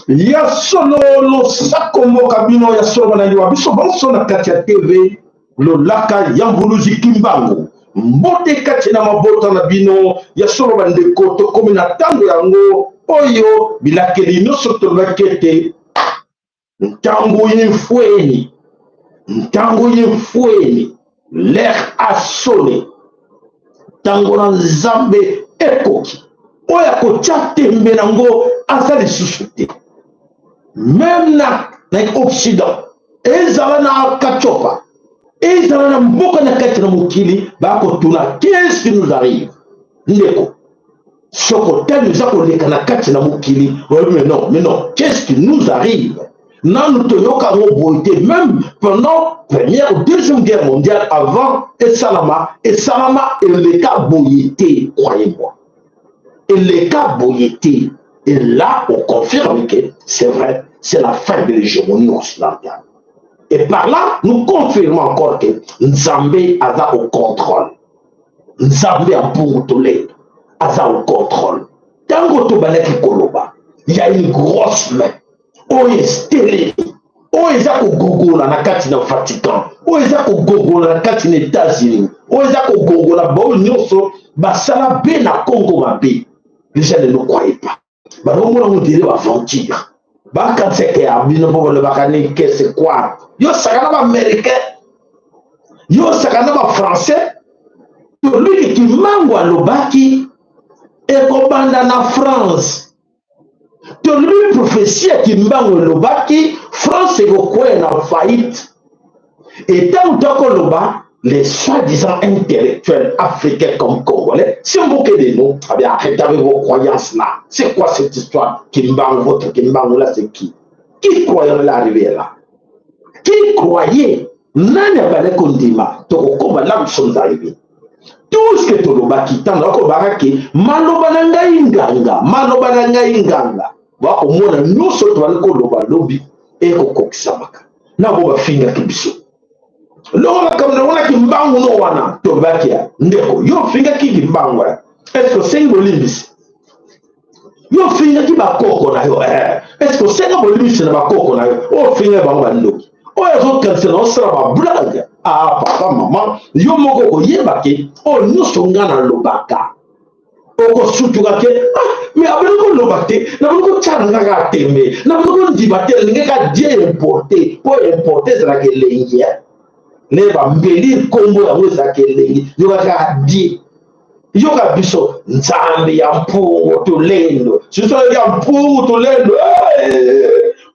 Ya solo, losako mboka bino ya solo, balandi wa biso banso na kati ya TV Lolaka ya Mvuluzi Kimbangu, mbote kati na mabota na bino. Ya solo bandeko, tokomi na ntango yango oyo bilakeli nyonso tolobaki ete ntango yemfweni, ntango yemfweni, l'heure a sonné, ntango na Nzambe ekoki. Oyo akotya tembe nango aza lisusu te. Même na Occident, ezala na Katiopa, ezala na mboka na kati na mokili, bakotuna: "Qu'est-ce qui nous arrive?" Ndeko, soki otali eza koleka na kati na mokili, oyebi, mais non, mais non, qu'est-ce qui nous arrive? Nanu toyoka yango boye te. Même pendant Première ou Deuxième Guerre mondiale, avant esalama, esalama, eleka boye te. Croyez-moi, eleka boye te. Et là, on confirme que c'est vrai, c'est la fin de l'hégémonie occidentale. Et par là, nous confirmons encore que Nzambe aza au contrôle. Nzambe ya Mpungu Toledo aza au contrôle. Ntango tobandaki koloba, il y a une grosse main oyo estelemi, oyo eza kogogola na kati na Vatican, oyo eza kogogola na kati na États-Unis, oyo eza kogogola baoyo nyonso basala be na Congo mabe. Les gens ne nous croyaient pas, bazomona ngo dire baventure, bakanisaka ya bino mpo balobaka nini ke c'est quoi. Yo saka na Baaméricain, yo saka na Bafrançais. Toliki Kimbangu alobaki ekobanda na France. Tolobi prophétie ya Kimbangu elobaki France ekokwea na faillite. Etango tokoloba, les soi-disant intellectuels africains comme congolais se moquaient de nous. Ah bien, arrêtez avec vos croyances là. C'est quoi cette histoire Kimbangu? Votre Kimbangu là, c'est qui? Qui croyait l'arrivée là? Qui croyait? Nani abale kondima tokokoma là nous sommes arrivés? Tout ce que tolobaki, ntango akolobaka ke maloba na ngai nganga, maloba na ngai nganga, bakomona nyonso tobali koloba lobi ekokokisamaka. Nabo bafingaki biso longo makambo namonaki mbangu no wana. Tolobaki ya ndeko, yo ofingaki Kimbangu, est-ce osengi bolimbisi? Yo ofingaki bakoko na yo, est-ce osenga bolimbisi na bakoko na yo oyo ofingaki bango bandoki? Oyo azokanisa na osala bablague. Ah papa, mama, yo moko okoyeba ke oyo nyonso nga nalobaka, okosutuka ke ah, mais abandi koloba te, nabandi kotyana nga kaka tembe, nabandi kondima te, elingi kaka die importe, mpo importe ezalaka elengi ne bambeli nkombo yango ezalaka elengi. Yoka kaka die, yoka biso Nzambe ya Mpungu Tolendo, surtout ya Mpungu Tolendo,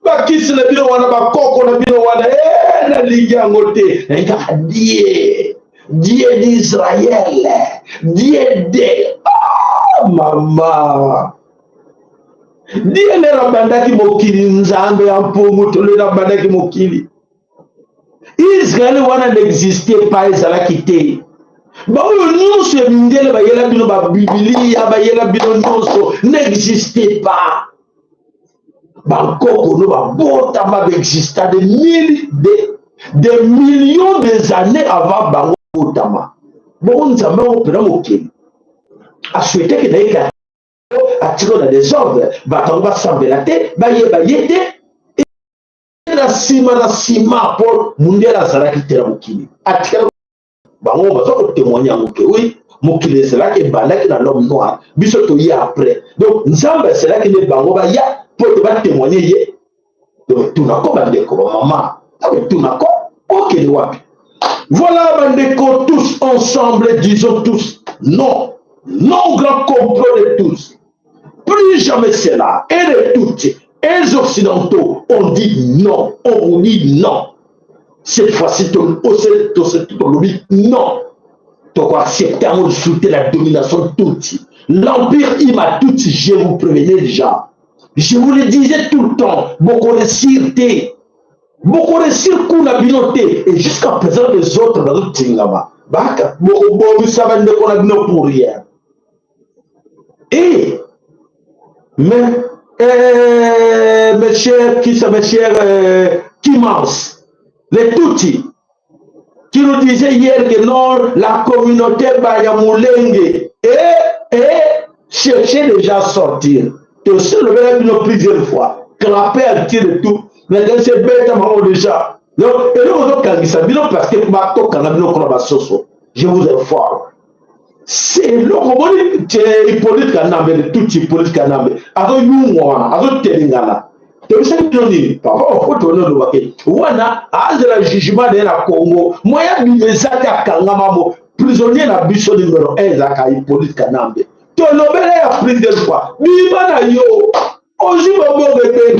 bakisi na bino wana, bakoko na bino wana, nalingi yango te. Nalingi kaka die, Dieu d'Israël, Dieu de ah, mama Dieu lero abandaki mokili. Nzambe ya Mpungu Tolendo abandaki mokili, Israele wana n'existe pas, ezalaki te. Baoyo nyonso ya mindele bayela bino babibilia, bayela bino nyonso n'existe pas. Bankoko no babotama, baexista de mille de millions des années avant bango botama. Bongo Nzambe yango mpena mokili asouhaitaki na ye atika na désordre, bato yango basambela te, bayeba ye te. Na nsima, na nsima, mpo mundele azalaki te na mokili, atikala bango baza kotémoigne yango ke oui, mokili ezalaki, ebandaki na l'homme noir, biso toye après. Donc Nzambe aselaki nde bango baya mpo ete batémoigne ye. Donc tunako bandeko, bamama, tunako okende wapi? Voilà bandeko, tous ensemble, disons tous non, non grand complot de tous, plus jamais cela. Et de toutes les Occidentaux, on dit non, on vous dit non. Cette fois-ci, tolobi non, tokoaccepte yango lisusu te, la domination tutsi, l'empire Hima Tutsi. Je vous prévenais déjà, je vous le disais tout le temps, bokoréussir te, bokoréussir kuna bino te. Et jusqu'à présent, les autres bazotingama baka, bokobomisa bandeko na bino pour rien. Et, mais, monsieur, qui c'est, monsieur Kimans, les Tutsis, qui nous disait hier que non, la communauté Banyamulenge et cherchait déjà à sortir. Tu sais, le verra plusieurs fois, clapper un tir de tout, mais c'est bête déjà. Donc, et nous, on bino parce que bakokanga bino kuna basoso. Je vous informe. C'est eloko omoni Hippolyte Kanambe, tout Hippolyte Kanambe azoyungwa wana, azotelengana. Tobisaki bino nini? Papa ofoto wana olobaki wana azela jugement na ye na Congo, moya bima eza te, akangama mo prisonnier na biso numéro 1 ezalaka Hippolyte Kanambe. Tolobela ya plusieurs fois, bima na yo, ozwi maboko ebele.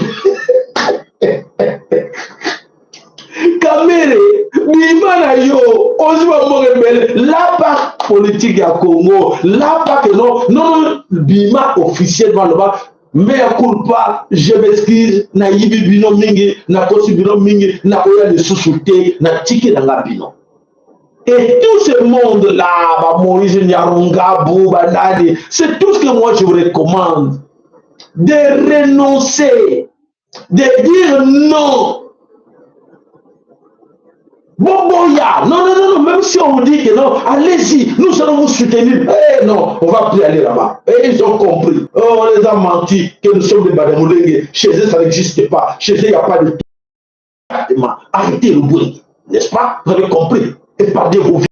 Kamere, bima na yo, ozwi bamboka ebele, lapa politique ya Congo, lapa ke non, non, bima officiellement, loba mea culpa, je m'excuse, nayibi bino mingi, nakosi bino mingi, nakoya lisusu te, natiki nanga bino. Et tout ce monde-là, bah, Moïse Nyarungabou, Banani, c'est tout ce que moi je vous recommande. De renoncer, de dire non. Bon, bon, ya. Non, non, non, non, même si on vous dit que non, allez-y, nous allons vous soutenir. Eh non, on va plus aller là-bas. Et ils ont compris. Oh, on les a menti que nous sommes des Banyamulenge. Chez eux, ça n'existe pas. Chez eux, il n'y a pas de tout. Arrêtez le bruit, n'est-ce pas? Vous avez compris. Épargnez vos vies.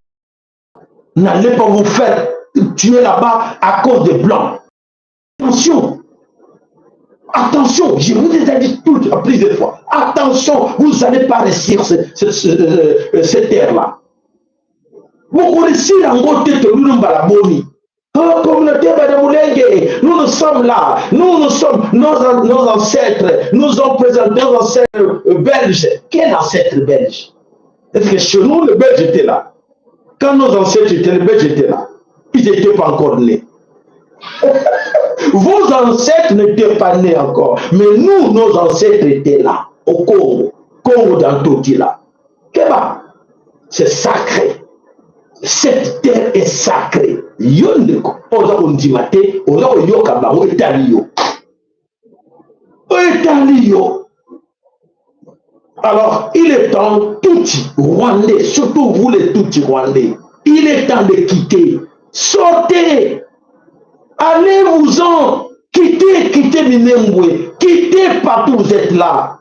N'allez pas vous faire tuer là-bas à cause des Blancs. Attention. Attention, je vous ai dit tout à plusieurs fois. Attention, vous n'allez pas réussir cette terre-là. Vous connaissez en gros tête de Oh, communauté Banyamulenge, nous nous sommes là, nous nous sommes, nos ancêtres, nous ont présenté nos ancêtres belges. Quel ancêtre belge? Est-ce que chez nous, le Belge était là? Quand nos ancêtres étaient, les Belges étaient là. Ils n'étaient pas encore nés. Vos ancêtres n'étaient pas nés encore. Mais nous, nos ancêtres étaient là, au Congo. Congo dans tout là. Keba, c'est sacré. Cette terre est sacrée. Yo ndeko, oza kondima te, oza koyoka bango, etali yo. Etali yo. Alors, il est temps, Tutsi Rwandais, surtout vous les Tutsi Rwandais, il est temps de quitter. Sortez. Allez-vous-en. Quittez, quittez Minembwe. Quittez partout où vous êtes là.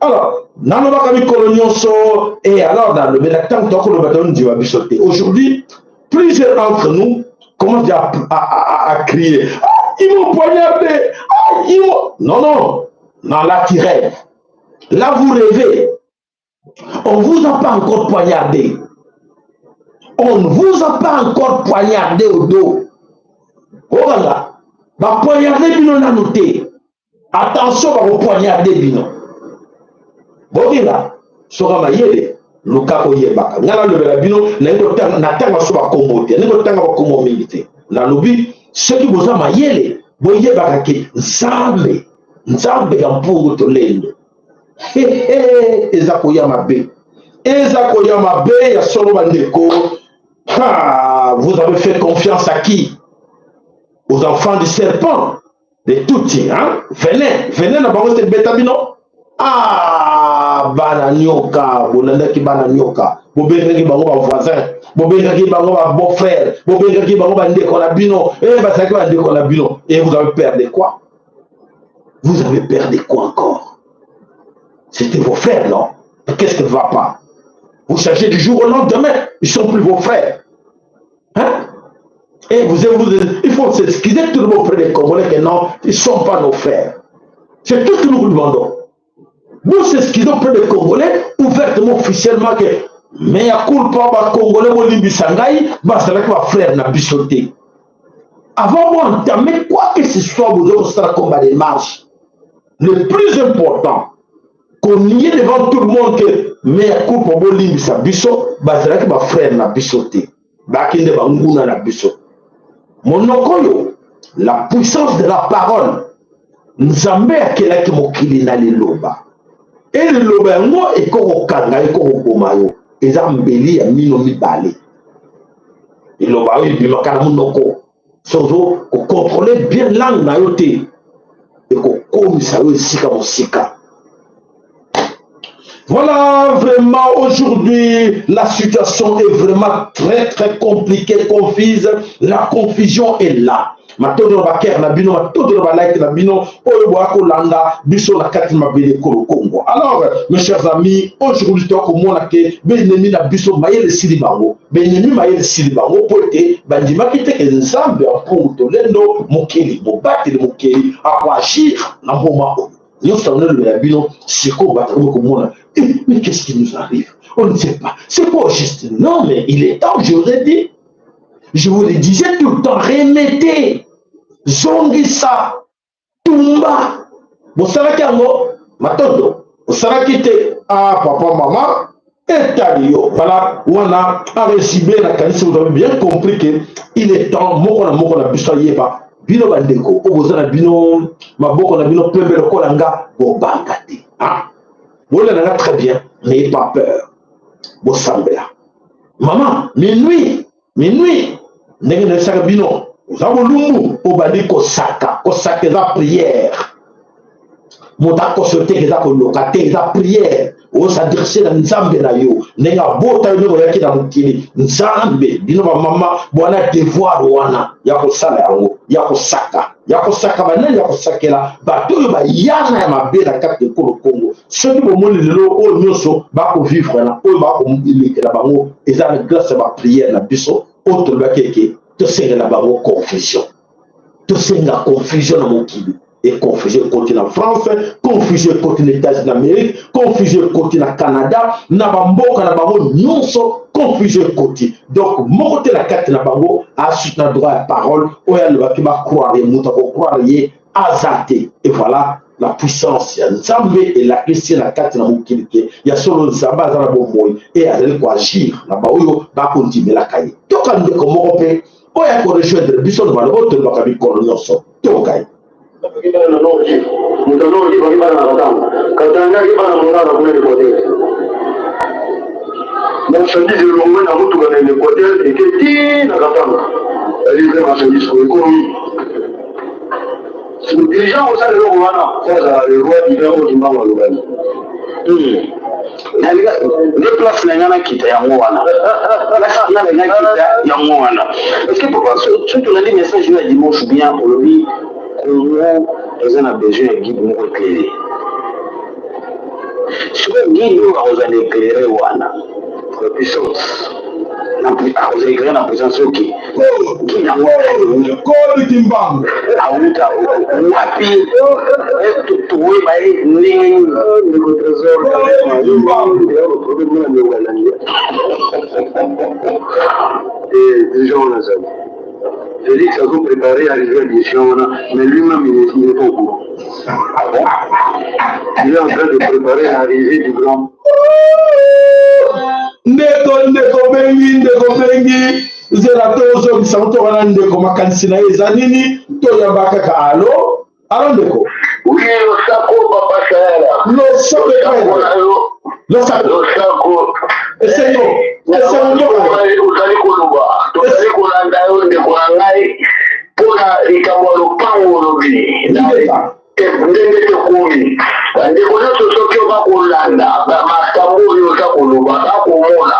Alors, nalobaka mikolo nyonso, et alors nalobela ntango tokoloba tondima biso te. Aujourd'hui, plusieurs d'entre nous commencent à crier. Ah, ils m'ont poignardé. Ah, ils m'ont... Non, non. Non, là, tu rêves. Là, vous rêvez. On ne vous a pas encore poignardé. On ne vous a pas encore poignardé au dos. Oh là, ba poignardé bino nanu te. Attention, ba poignardé bino. Bobila, soka mayele, luka koyebaka. Nga nalobela bino, natanga so bakombo te, ndenge otanga bakombo mingi te. Nalobi, soki boza mayele, boyebaka ke Nzambe, Nzambe ya mpungu tolendo. Eza koya mabe. Eza koya mabe ya solo bandeko. Ah, vous avez fait confiance à qui? Aux enfants du serpent, des Tutsis, hein? Venez, venez na bango se beta bino. Ah, bana nyoka, bolandaki bana nyoka. Bobengaki bango ba voisin, bobengaki bango ba beau-frère, bobengaki bango ba ndeko na bino. Eh, bazalaki ba ndeko na bino. Et vous avez perdu quoi? Vous avez perdu quoi encore? C'était vos frères, non? Mais qu'est-ce qui ne va pas? Vous changez du jour au lendemain, ils ne sont plus vos frères. Hein? Et il faut s'excuser tout le monde auprès des Congolais que non, ils ne sont pas nos frères. C'est tout ce que nous vous demandons. Nous s'excusons auprès des Congolais, ouvertement, officiellement, que mea culpa, ba Congolais, bolimbisa ngai, bazalaki ba frère na biso te. Avant d'entamer quoi que ce soit, vous devez faire comme des marches. Le plus important, qu'on y est devant tout le monde que mea culpa, bolimbisa biso, bazalaki ba frère na biso te. Bakinde ba nguna na biso. Monoko yo, la puissance de la parole, Nzambe akelaki mokili na liloba. E liloba yango ekokokanga, ekokoboma yo. Eza mbeli ya mino mibale. Liloba oyo ebimaka na monoko. Soki ozo ko contrôler bien langue na yo te, ekokomisa yo esika mosika. Voilà, vraiment, aujourd'hui, la situation est vraiment très, très compliquée, confuse. La confusion est là. Matondo na bakere na bino, matondo na balike na bino, oyo boya kolanda biso na kati mabele ekolo Congo. Alors, mes chers amis, aujourd'hui tokomona ke benemi na biso mayele esili bango. Benemi mayele esili bango mpo ete bandimaki te ke Nzambe ya mpungu tolendo mokeli mobateli mokeli akoagir na mboma oyo. Nyonso yango nalobela bino sikoyo, bato bakomi komona eh, mais qu'est-ce qui nous arrive? On ne sait pas. C'est quoi juste? Non, mais il est temps, je vous ai dit. Je vous le disais tout le temps, remettez, zongisa, tumba. Bosalaki yango, matondo, osalaki te. Ah, papa, maman, etali yo. Voilà, wana, a résumé, nakanisi, vous avez bien compris que il est temps, moko na moko na biso ayeba, bino bandeko, oyo boza na bino, maboko na bino pembe lokola nga, bobanga te. Ah, bolanda nga très bien, n'ayez pas peur. Bosambela. Mama, minuit, minuit, ndenge nayebisaka bino, oza bolumbu, obandi kosaka, kosaka eza prière. Moto akoso te, eza koloka te, eza prière. Osadresse na Nzambe na yo, ndenge abota yo, ndenge oyaki na mokili. Nzambe, bino bamama, bwana devoir wana ya kosala yango, ya kosaka, ya kosaka banani, ya kosakela bato oyo bayana ya mabe na kati ya ekolo Kongo. Soki bomoni lelo oyo nyonso bakovivre na oyo bakolekela bango, eza na grâce ya baprière na biso oyo tolobaki eke tosengela bango confusion, tosenga confusion na mokili. E confusion ekoti na France, confusion ekoti na États-Unis d'Amérique, confusion ekoti na Canada, na bamboka na bango nyonso confusion ekoti. Donc moko te na kati na bango asuti na droit ya parole oyo alobaki bacroire ye, moto akocroire ye aza te. Et voilà la puissance ya Nzambe elakisi na kati na mokili ke ya solo Nzambe aza na bomoi e azali koagir na baoyo bakondimelaka ye. Toka ndeko moko mpe oyo akorejoindre biso na maloba tolobaka mikolo nyonso, toka ye. Bana Nord Kivu, moto ya Nord Kivu aki bana na Katanga, Katanga aki bana Mongala kuna na Equateur. Marchandise elongwe na motuka na Equateur eke ti na Katanga, balivre marchandise ko ekomi. Siko dirigeant kosala eloko wana, po azala le roi divin oyo Kimbangu alobaki. Nde place na ngai nakita yango wana, place na ngai nakita yango wana. Parce que papa, soki tolandi message oyo ya dimanche bien, olobi Congo eza na besoin ya guide moko éclairé. Sikoyo guide oyo akozala éclairé wana la puissance, akozala éclairé na puissance, ok, guide yango Koli Kimbangu awuta wapi? Tokoyeba ye ndenge nini? Ndeko Trésor, dirigeant wana azali Félix azo préparé arrivée ya dirigeant wana, mais lui-même il n'est pas au courant. Ah bon? Il est en train de préparer l'arrivée du grand. Ndeko, ndeko bengi, ndeko bengi, zela tozongisa moto wana. Ndeko, makanisi na ye eza nini? Toyamba kaka. Alo, alo, ndeko. Oui, losako papa Sayala. Losako. Losako na yo. Losako. Losako. Esengo, esengo mboka. Ozali koloba, tozali kolanda yo ndeko na ngai mpona likambo ya lopango olobi ndenge tokomi. Bandeko nyonso, soki oza kolanda makambo oyo oza koloba, bakomona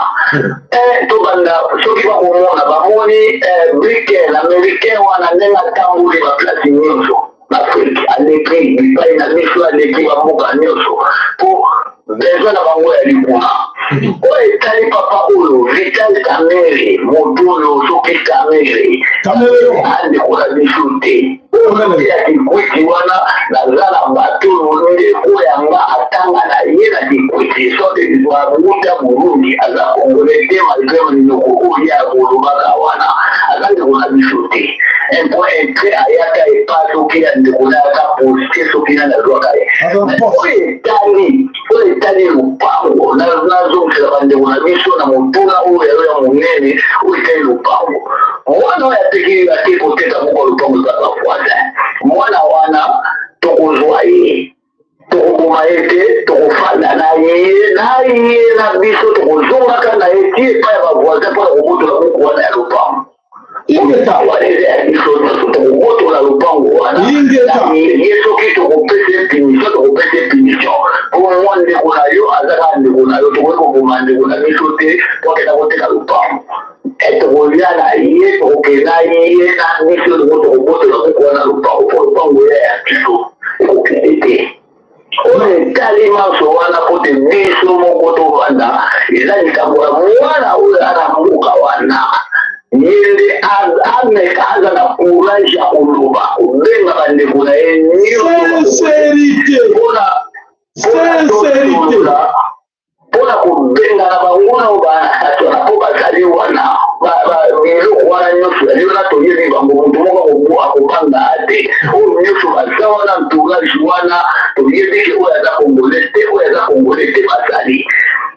tobanda soki bakomona bamoni Blinken américain wana ndenge atamboli baplace nyonso na Afrique, aleki bipai na biso, aleki bamboka nyonso mpo besoin na bango ya likuna. Oyo etali papa oyo Vital Kamerhe, moto oyo soki Kamerhe andeko na biso te ya Kikwiti wana, naza na bato oyo ndeko yanga atanga na ye na Kikwiti, soki wuta Burundi, aza congolais te malgré minoko oyo ye akolobaka wana, aza ndeko na biso te. Un point un trait. Ayaka epa soki ya ndeko na yaka poste soki nani azwaka ye. Oyo etali lopango, nazongisela bandeko na biso na motuna oyo yayo ya monene. Oyo etali lopango, mwana oyo ateki, ate koteka moko lopango eza bavoisin. Mwana wana tokozwa ye, tokoboma ye te, tokofanda na ye, na ye na biso, tokozongaka na ye ti epai ya bavoisin mpona kobotola buku wana ya lopango. Wana eza ya biso nyonso, tokobotola lopango wana. Ye soki tokopesa ye punition, tokopesa ye punition po mwa ndeko na yo aza kaka ndeko na yo. Tokoki koboma ndeko na biso te po akenda koteka lopango. Tokolia na ye, tokokenda ye na biso, tokobotola buku wana lopango, po lopango ya ya biso ekokende te. Oyo etali manso wana, po te biso moko tovanda, eza likambo ya mwana oyo aza na mboka wana. Ye nde ameka, aza na courage ya koloba, kobenga bandeko na ye nyonso mpona mpona kobengana banguna oyo bato wana, mpo bazali wana biloko wana nyonso yali wana. Toyebi bango, moto moko akobanga te. Oyo nyonso baza wana, entourage wana, toyebi ke oyo aza Congolais te, oyo aza Congolais te. Bazali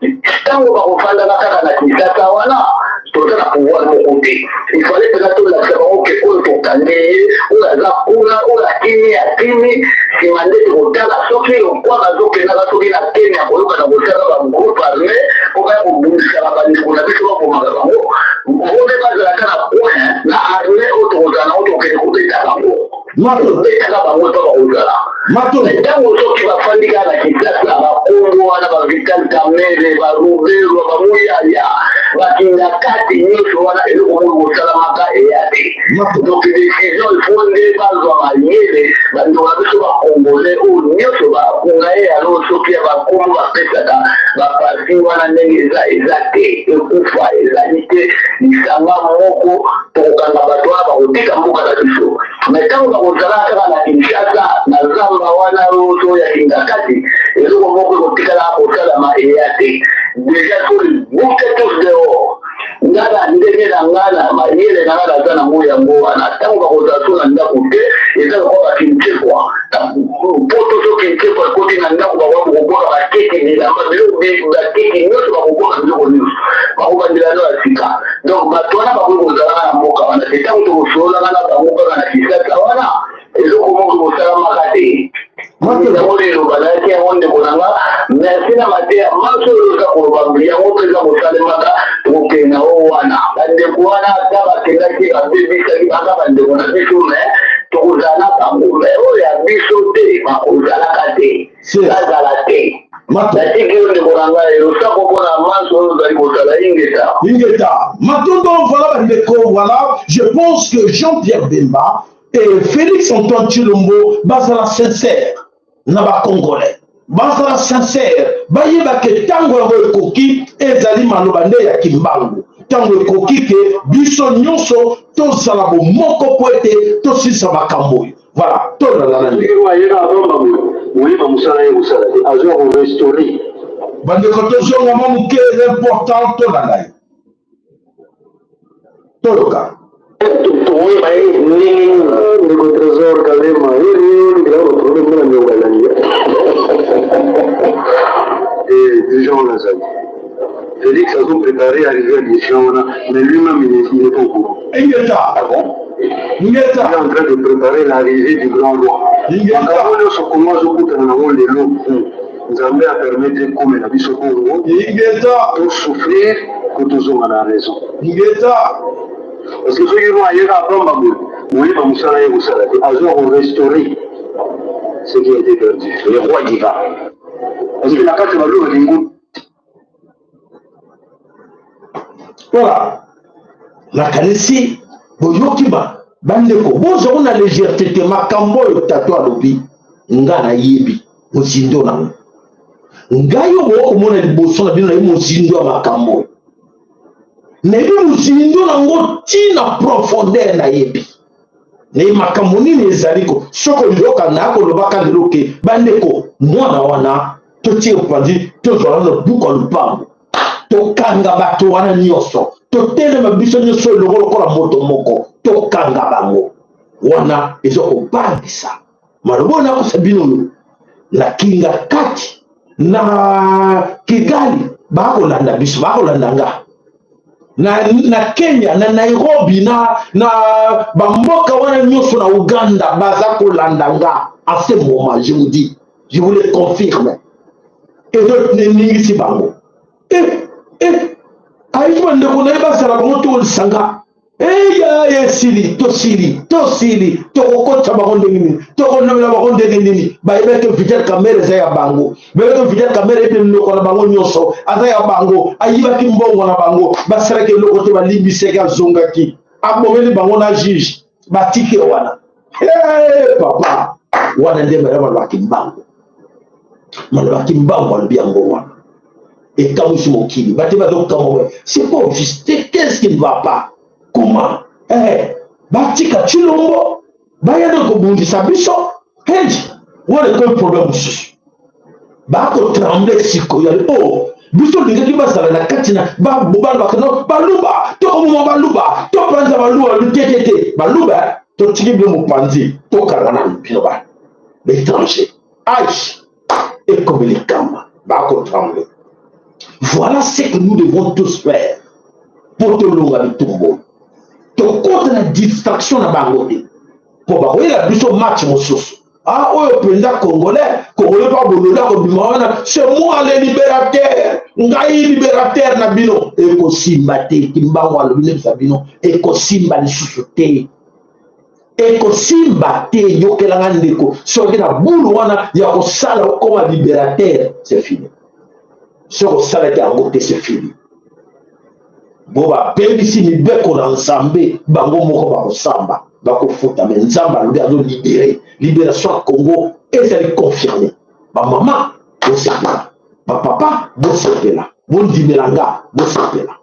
ntango bakofandaka kaka na Kinshasa wana, toza na pouvoir moko te. Il fallait mpenza tolakisa bango ke oyo tokangi ye, oyo aza kuna, oyo akimi, akimi. Nsima nde tokotala soki lokwa bazokendaka, soki na Kenya koyoka na kosala bagroupe armé mpo baya kobundisaka bandeko na biso, babomaka bango. Nde bazalaka na coin na armé oyo tokozala nango, tokokende kobeta bango, tobetaka bango to bakozala. Ntango soki bafandi kaka na Kinshasa, bakongo wana, baVital Kamerhe, baRuberwa, baMuyaya, bakinga kati nyonso wana, eloko moko kosalamaka eya te. Donc décision, il faut nde bazwa mayele, bandeko na biso bacongolais oyo nyonso bakunga ye. Alo soki ya bakombo bapesaka bapasi wana, ndenge eza, eza te, ekufa ezali te. Lisanga moko tokokanga bato wana, bakotika mboka na biso. Mais ntango bakozala kaka na Kinshasa, na zamba wana oyo ya Kingakati, eloko moko ekotikala kosalama eya te. Déjà faut bouter tous dehors. Nga na ndenge na nga, na mayele na nga naza nango, yango wana. Ntango bakozala so na ndako te, eza lokola bakintekwa poto. Soki ntekwa ekoti na ndako, bakobwaka bakeki, bilamba, biloko, bakeki nyonso, bakobwaka biloko nyonso, bakobandela no ya sika. Donc bato wana bakoki kozalaka na mboka wana te. Ntango tokosololaka na bango kaka na Kinshasa wana, eloko moko kosalamaka te. Yango liloba nayaki yango, ndeko na nga. Merci na mateya manso oyo oza koloba. Yango mpe eza kosalemaka. Tokokende na o wana, bandeko wana, ata bakendaki, babebisaki, baka bandeko na biso, mais tokozala na bango. Mais oyo ya biso te, bakozalaka te, bazala te. Natiki yo, ndeko na ngai, losako mpona manso oyo ozali kosala. Ingeta. Ingeta, matondo. Voilà bandeko, voilà, je pense que Jean-Pierre Bemba et Félix Antoine Tshilombo bazala sincère na bacongolais, bazala sincère, bayeba ke ntango yango ekoki. Ezali maloba nde ya Kimbangu. Ntango ekoki ke biso nyonso tozala bomoko mpo ete tosilisa makambo oyo. Voilà, tolanda na ndenge ayeka abamba boye, moyeba mosala ye kosala te, azwa korestaurer. Bandeko, tozonga mwa moke, eza important. Tolanda ye, toyoka. Tokoyeba ye ndenge nini? Ndeko Trésor Kalema, olukela baproblème mpona ndeko balandi. Déjà wana azali Félix azo préparé arrivé à mission wana, mais lui-même il n'est pas au courant. Ingeta. Ah bon? Ingeta. Il est en train de préparer l'arrivée du grand roi. Ingeta. Makambo nyonso Kongo azokutana nango lelo, Nzambe apermettre ekomela biso bongo. Ingeta. Tosouffrir po tozonga na raison. Ingeta. Parce que soki roi ayeka apamba boye, moyeba mosala ye kosala te, azwa korestaurer ce qui a été perdu. Le roi divin. Parce que na kati ya baluba lingu. Voilà, nakanisi boyoki. Ba bandeko, bozwango na légèreté te. Makambo oyo tato alobi, nga nayebi mozindo nango. Ngai oyo bokomona liboso na bino, nayebi mozindo ya makambo oyo, nayebi mozindo nango ntina profondeur. Nayebi nayebi makambo nini ezali ko. Soki oyoka na kolobaka lelo ke bandeko, mwana wana totie mopanzi, tozwa nano buku ya lupango, tokanga bato wana nyonso, totelema biso nyonso elongo lokola moto moko, tokanga bango wana. Eza kobangisa. Maloba oyo nakosa bino oyo na Kinga kati na Kigali, bakolanda biso, bakolanda nga na Kenya, na Nairobi, na bamboka wana nyonso, na Uganda, baza kolanda nga. À ce moment, je vous dis, je vous le confirme, ezo eningisi bango. E e ayebi bandeko na ye, bazala bango to lisanga. Eya esili, tosili, tosili, tokokotisa bango ndenge nini, tokonomela bango ndenge nini? Bayebaki Vital Kamerhe eza ya bango, bayebaki Vital Kamerhe ete monoko na bango nyonso aza ya bango, ayibaki mbongo na bango, basalaki eloko te, balimbisaki, azongaki, abomeli bango na juge, batike wana. Hey, papa wana nde madame alobaki mbango, malobaki mbango, alobi yango wana ekamwisi mokili, bato bazokamwa, c'est pas juste, qu'est-ce qui ne va pas, comment eh, batika Tshilombo baya nde kobundisa biso. Hey, wana ekomi problème mosusu, bakotremble sikoyo. O oh, biso olingaki bazala na kati na balobaka no baluba, tokoboma baluba, topanza baluba te te te, baluba totiki bino mopanzi, tokanga nanu bino ba baétranger. Ai, ekomi likama, bakotremble. Voilà ce que nous devons tous faire mpo tolonga bitumba. Tokota na distraction na bango te, mpo bakoyela biso match mosusu. Ah, oyo mpenza congolais, congolais mpo bolola kobima wana, c'est moi le libérateur, ngai libérateur na bino. Ekosimba te. Kimbango alobi nebisa bino, ekosimba lisusu te, ekosimba te. Yokelanga ndeko, soki na bulu wana ya kosala okoma libérateur, c'est fini. Soki osalaki yango te, c'est fini. Bo babebisi mibeko na Nzambe, bango moko bakosamba, bakofuta. Me Nzambe alobi azolibérer, libération ya Congo ezali confirmé. Bamama bosepela, bapapa bosepela, bondimela nga, bosepela.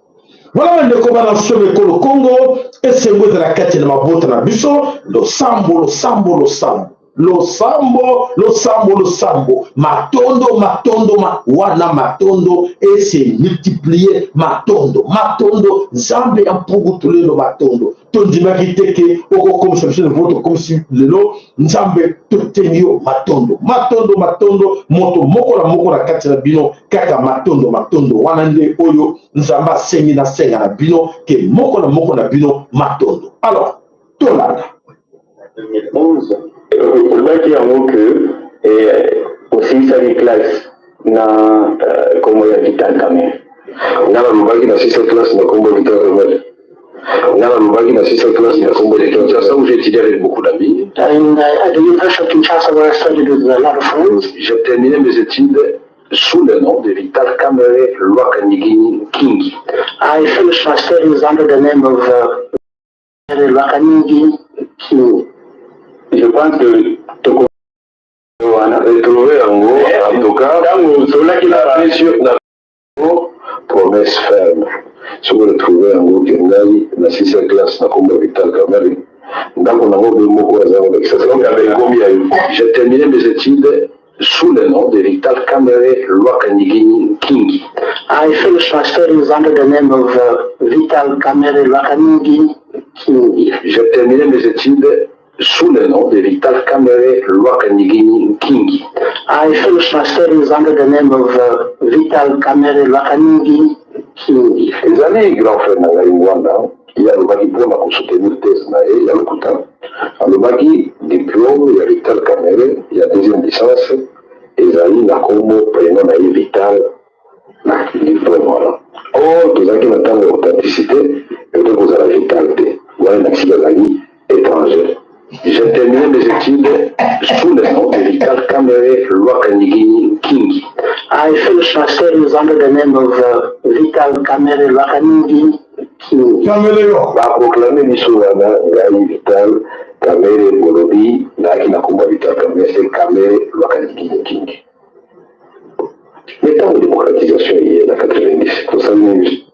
Wana bandeko bana somo ekolo Congo, esengo ezala kati na mabota na biso. Losambo, losambo, losambo, losambo, losambo, losambo, matondo, matondo ma, wana matondo ese multiplier, matondo, matondo. Nzambe ya mpungu tulendo, matondo. Tondimaki te ke okokomisa biso niveau tokomisi lelo. Nzambe, totengi yo matondo, matondo, matondo. Moto moko na moko na kati na bino kaka matondo, matondo. Wana nde oyo Nzambe asengi nasenga na bino, ke moko na moko na bino matondo. Alors tolanda. 2011 olobaki yango ke osilisaki classe na kombo ya Vital Kamerhe. Nga nalobaki na sisa classe na kombo Vital Kamerhe? Nga nalobaki na sisa classe na kombo de Kinshasa où j'ai étudié avec beaucoup d'amis. And at the University of Kinshasa, where I studied with a lot of friends. J'ai terminé mes études sous le nom de Vital Kamerhe Lwakanyigini Kingi. I finished my studies under the name of Lwakanigi Kingi. Je pense que toko wana retrouver yango en tout cas. Ntango osolaki na na promesse ferme, soki retrouve yango ke ngai na sisa classe na kombo ya Vital Kamerhe, ndako nango be moko aza kolakisa ekomi ya yo. J'ai terminé mes études sous le nom de Vital Kamerhe Lwakanyigini Kingi. I finished my studies under the name of Vital Kamerhe Lwakanigi Kingi. J'ai terminé mes études sous le nom de Vital Kamerhe Lwakanyigini Kingi. I finished my studies under the name of Vital Kamerhe Lwakanigi Kingi. Ezali grand frère na ngai Ngwanda, ye alobaki mpona kosoutenir thèse na ye ya lokuta, alobaki diplôme ya Vital Kamerhe ya deuxième licence ezali na kombo prénom na ye Vital na diplôme wana. Or tozalaki na ntango ya authenticité, ekoki kozala Vital te, wana elakisiki azali étranger. J'ai terminé mes études sous le nom de Vital Kamerhe Lwakanyigini Kingi. I finished my studies under the name of Vital Kamerhe Lwakanigi Kingi. Caméléon. Baproclame biso wana, ngai Vital Kamerhe, bolobi nayaki na kombo ya Vital Kamerhe, se Kamerhe Lwakanyigini Kingi. Mais ntango démocratisation eye na 90, tosali nini?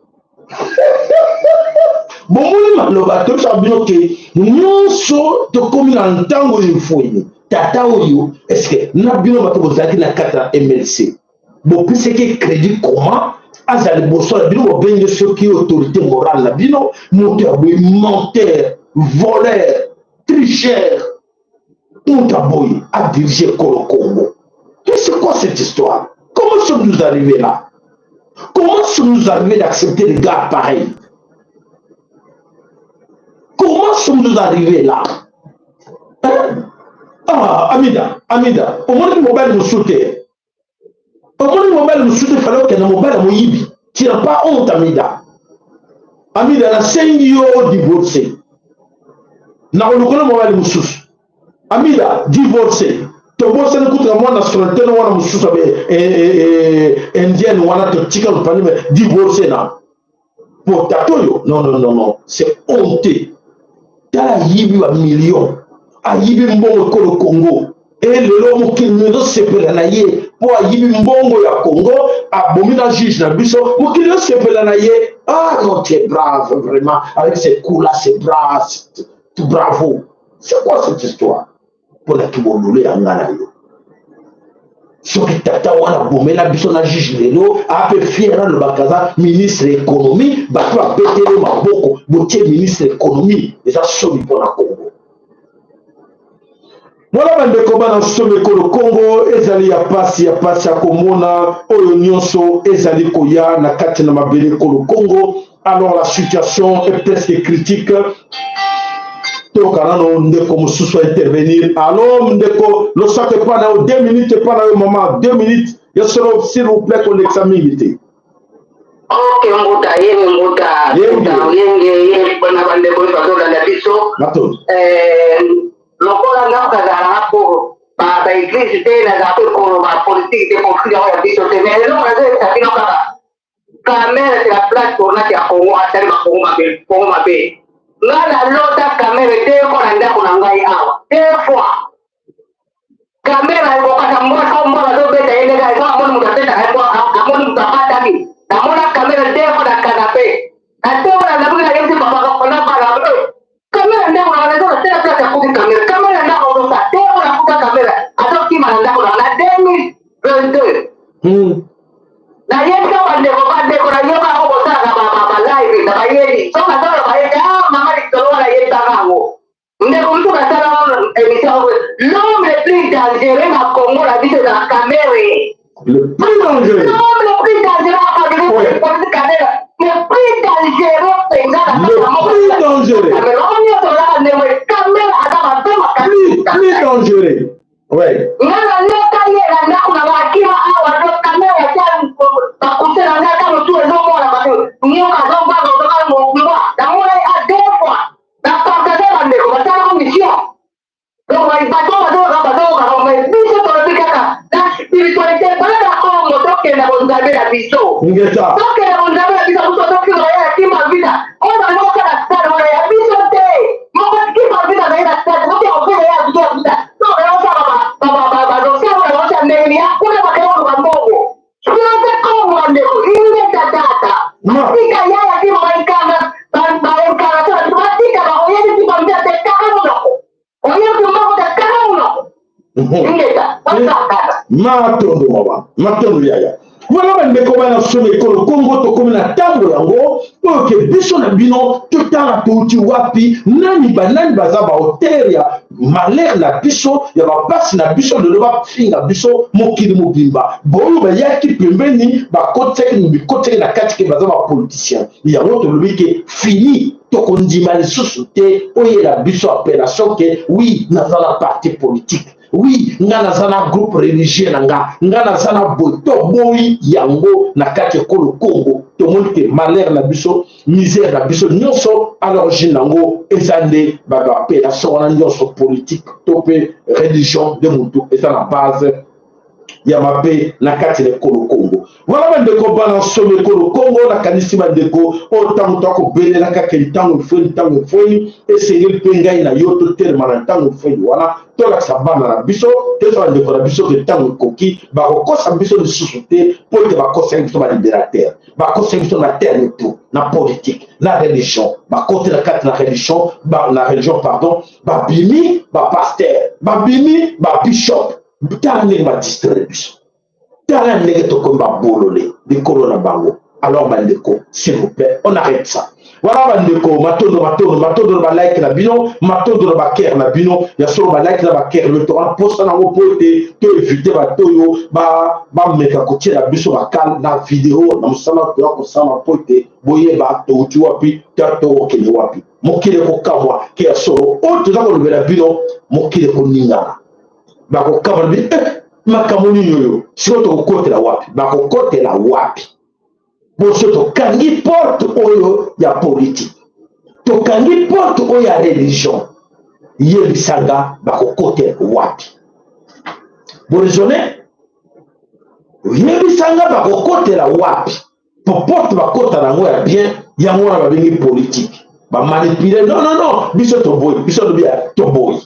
Bomoni maloba toyebisaka bino ke nyonso tokomi na ntango efweni. Tata oyo, est-ce na bino bato bozalaki na kati ya MLC, bopesaki crédit comment aza liboso na bino? Bobenge soki autorité morale na bino, moto ya boye, menteur, voleur, tricheur, moto ya boye adirige ekolo Congo? Et c'est quoi cette histoire? Comment sommes-nous arrivés là? Comment sommes-nous arrivés d'accepter des gars pareils? Comment sommes-nous arrivés là, hein? Ah, Amida, Amida, omoni mobali mosusu te, omoni mobali mosusu te, fallait okende mobali ya moyibi. Tu n'as pas honte, Amida? Amida, nasengi yo odivorce, nakolukola mobali mosusu. Amida, divorce. Tobosani kutu mwa nationalité no wana mosusu abe indienne wana, totika lopandi, me divorce na po tata oyo. Non, non, non, non, c'est honteux. Tala, ayibi bamillion, ayibi mbongo ekolo Congo. E lelo mokili ezosepela na ye mpo ayibi mbongo ya Congo, abomi na juge na biso. Mokili osepela na ye. Ah non, tu es brave vraiment, avec ces coups là c'est brave, bravo. C'est quoi cette histoire? Mpona kibololo ya nga na yo, soki tata wana abomela biso na juge, lelo ape fier alobaka aza ministre économie. Bato babeteli maboko, botie ministre économie, eza soni mpona Congo. Voilà, bandeko bana nsomi ekolo Kongo, ezali ya pasi, ya pasi ya komona oyo nyonso ezali koya na kati na mabele ekolo Kongo. Alors la situation est presque critique. Toyoka nano ndeko mosusu intervenir. Allo ndeko, losako epa na yo, 2 minutes epa na yo mama, 2 minutes ya solo, s'il vous plaît, kolekisa mingi te. Ok, mbuta yenge, mbuta mbuta yenge ye na bandeko oyo bazolanda biso. Lokola nga kazalaka po baéglise te, nazala mpe koloba politique te, politique yango ya biso te. Mais eloko nazoyebisa bino kaka, Kamerhe, c'est la plaque tournante ya Congo. Asali bakongo mabe, Kongo mabe. Nga nalota Kamerhe deux fois na ndako na ngai awa, deux fois. Kamerhe ekokata mbwa, mbwa bazobeta ye ndenge eza. Amoni moto abetaka ye mbwa, amoni moto abatami. Namona Kamerhe deux fois na canapé na ntongo. Na nabuki, nayebisi papa na bana, Kamerhe ndako na nga eza tela place akuti Kamerhe. Kamerhe ndako ozosa te oyo akuta Kamerhe azokima na ndako na nga na 2022. Nayebisa bandeko, bandeko nayoka yango, bosalaka balive na bayebi. So nazala bayebi, ah mama, lisolo wana yebisaka yango. Ndeko mosusu basala émission, l'homme le plus dangereux na Congo na biso ezala Kamerhe. Le plus dangereux. L'homme le plus dangereux à Kamerhe, le plus dangereux mpenza. Le plus dangereux. Nyonso olaka ndenge Kamerhe aza mabe. Plus, plus dangereux, ouais. Nga nalota ye na ndako na bakima awa. Do Kamerhe atia bakuse na nga, ata motu ezomona bato nyoka azobanga ozoka mbwa. Namona ye a deux fois na partage. Bandeko basalaka mission, donc bato bazoyoka, bazoyoka. Mais biso tolobi kaka na spiritualité, bana Kongo, tokenda bonzambe na biso. Ngeta. Tokenda bonzambe na biso. Biso tokima ya Kimpa Vita oyo balingi kosala stade wana ya biso te. Moko Kimpa Vita azali na stade, soki okende ya biso ya vita, to bakosala badossier wana, bakosala ndenge ya kuna, bakende koluka mbongo. Spiritualité Kongo, bandeko, ingeta tata. Batika yaya kima baikanga baincarnation na biso, batika. Baoyebi Kimpa Vita te, kaka monoko oyebi moko te, kaka monoko. Ingeta basakata. Matondo mama, matondo yaya. Voilà, bandeko bana somi ekolo Kongo, tokomi na ntango yango oyo ke biso na bino totala touti wapi, nani banani baza baauteur ya malheur na biso, ya bapasi na biso. Lelo bafinga biso mokili mobimba. Boyo bayaki pembeni, bakotiaki bikotiaki na kati ke baza bapoliticien. Yango tolobi ke fini, tokondima lisusu te oyela biso appellation ke oui, naza na parti politique, oui, nga naza na groupe religieux na nga, nga naza na boye. Toboyi yango na kati ekolo Congo. Tomoni ke malheur na biso, misère na biso nyonso, à l'origine yango eza nde baappellation wana nyonso, politique to mpe religion nde motu eza na base ya mabe na kati na ekolo Kongo. Wana bandeko bana nsomi ekolo Kongo, nakanisi bandeko oyo ntango toakobelela kaka ntango efweni, ntango efweni. Esengeli mpe ngai na yo totelema na ntango efweni wana, tolakisa bana na biso, toyesa bandeko na biso ke ntango ekoki. Bakokosa biso lisusu te, mpo ete bakosaki biso balibérateur, bakosaki biso na terme tout, na politique, na religion. Bakoti na kati na religion, na religion pardon, babimi bapasteur, babimi babishop. Tala ndenge badistraire biso, tala ndenge tokomi babolole likolo na bango. Alors bandeko, s'il vous plaît, on arrête ça. Voilà bandeko, matondo, matondo, matondo na balike na bino, matondo na bacœur na bino ya solo. Balike na bacœur yo tokana posa nango mpo ete to évite bato oyo bameka kotiela biso bakale na video na mosala toya kosala, mpo ete boyeba touti wapi, to tokokende wapi. Mokili ekokamwa ke ya solo oyo toza kolobela bino. Mokili ekoningana, bakokamwa bi makambo nini oyo sikoyo, tokokotela wapi, bakokotela wapi. Boso tokangi porte oyo ya politique, tokangi porte oyo ya religion, yebisanga bakokotela wapi? Boraisonne, yebisanga bakokotela wapi? Po porte bakota na yango ya bien, yango wana babengi politique, bamanipule. Non, non, non, biso toboyi, biso lobi ya toboyi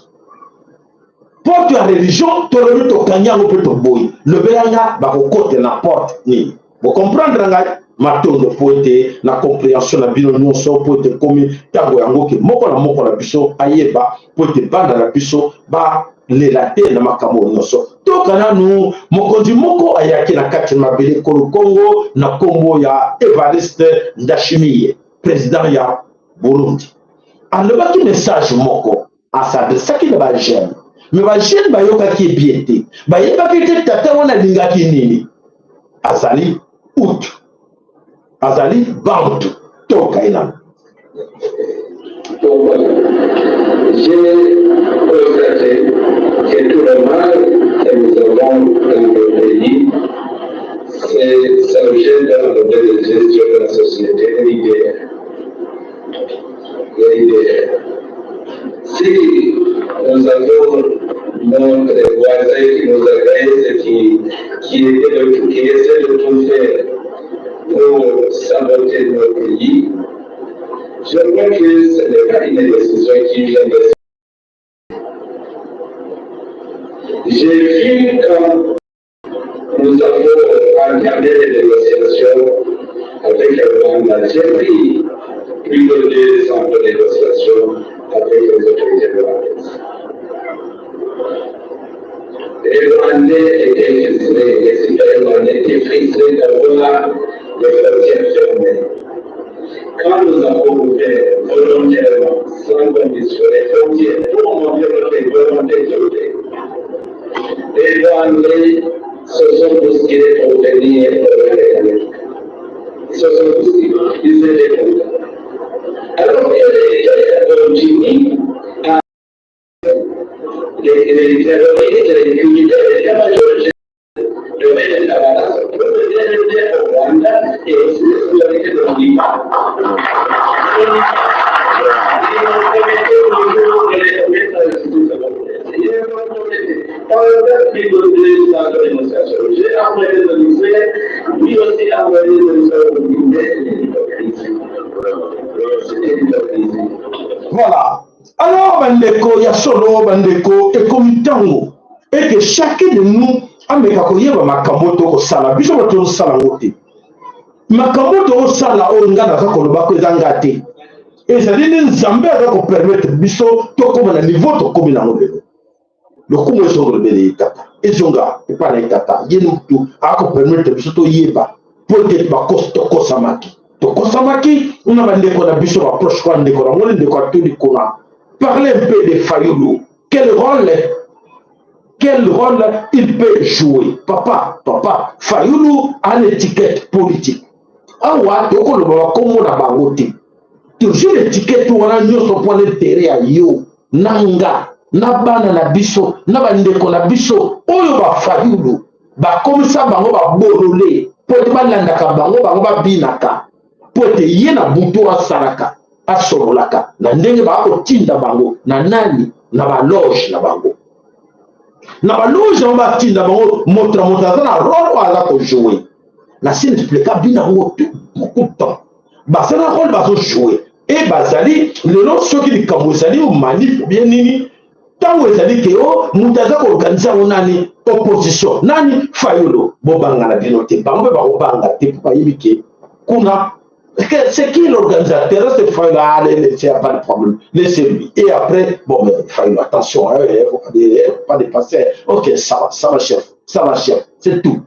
porte ya religion, tolobi tokangi yango mpe toboyi. Lobelanga bakokotela na porte nini? Bocomprendre ngai. Matondo mpo ete na comprehension na bino nyonso, mpo ete ekomi ntango yango ke moko na moko na biso ayeba, mpo ete bana na biso balela te na makambo nyonso. Toka nanu mokonzi moko ayaki na kati ya mabele ekolo Kongo na nkombo ya Evariste Ndashimiye, president ya Burundi. Alobaki message moko, asadresaki na bajeune, me bajeune bayokaki ye bien te, bayebaki te tata wana alingaki nini. Azali Hutu, azali Bantu. Toyoka ye nanu. Donc voilà, j'ai constaté que tout le mal que nous avons dans le pays, c'est ça vient dans la mauvaise gestion de la société, l'IDR. L'IDR. Si nous avons notre voisin qui nous agresse, qui, était de, qui essaie de tout faire pour saboter nos pays, je crois que ce n'est pas une décision qui vient de. J'ai vu quand nous avons entamé les négociations avec le Rwanda, j'ai pris plus de 2 ans de négociations avec les autorités rwandaises. Les Rwandais étaient frustrés, les citoyens rwandais étaient frustrés d'avoir les frontières fermées. Quand nous avons ouvert volontairement, sans condition, les frontières pour montrer notre volonté d'ouvrir, les Rwandais se sont bousculés pour venir au République. Ils se sont bousculés, ils étaient contents. Alors que les continuent à les terroristes, les criminels, les majors de mettre la balance pour venir au Rwanda et aussi la sécurité de l'Angola. Pendant plus de 2 ans de négociations, j'ai envoyé des émissaires, lui aussi a envoyé des émissaires au mais c'est l'hypocrisie. C'est l'hypocrisie. Voilà. Alors bandeko, ya solo bandeko, ekomi ntango eke chacun de nous ameka koyeba makambo tokosala. Biso bato tozosala yango te. Makambo tokosala oyo ngai naza koloba ko eza nga te, ezali nde Nzambe aza kopermettre biso tokóma na niveau tokómi nango lelo. Lokumu ezonga lobele ye Tata, ezonga epai na ye Tata. Ye mutu akopermettre biso toyeba, po ete tokosamaki, tokosamaki na bandeko na biso baproche kwa ndeko na ngoni. Ndeko atuli kuna: parler un peu de Fayulu, quel rôle il peut jouer? Papa, papa Fayulu a une étiquette politique. Awa tokoloba bakombo na bango te, toujours étiquette wana nyonso mpona intérêt ya yo na nga na bana na biso na bandeko na biso. Oyo bafayulu bakomisa bango babolole mpo ete balandaka bango, bango babinaka, mpo ete ye na butu asalaka, asololaka na ndenge bakotinda bango na nani, na baloge na bango, na baloge yango batinda bango. Moto na moto aza na rôle oyo aza kojouer. Na si explika bino yango beaucoup de temps. Baza na rôle bazojouer e bazali lelo. Soki likambo ezali manif bien nini, ntango ezali ke o moto aza koorganiser yango nani, opposition nani, Fayulu. Bobanga na bino te, bango mpe bakobanga te, mpo bayebi ke kuna c'est qui l'organisateur? C'est Fayulu. Allez, laissez, pas de problème, laissez-lui. Et après, bon, mais Fayulu, attention, hein, faut pas dépasser. Ok, ça va, ça va chef, ça va chef, c'est tout.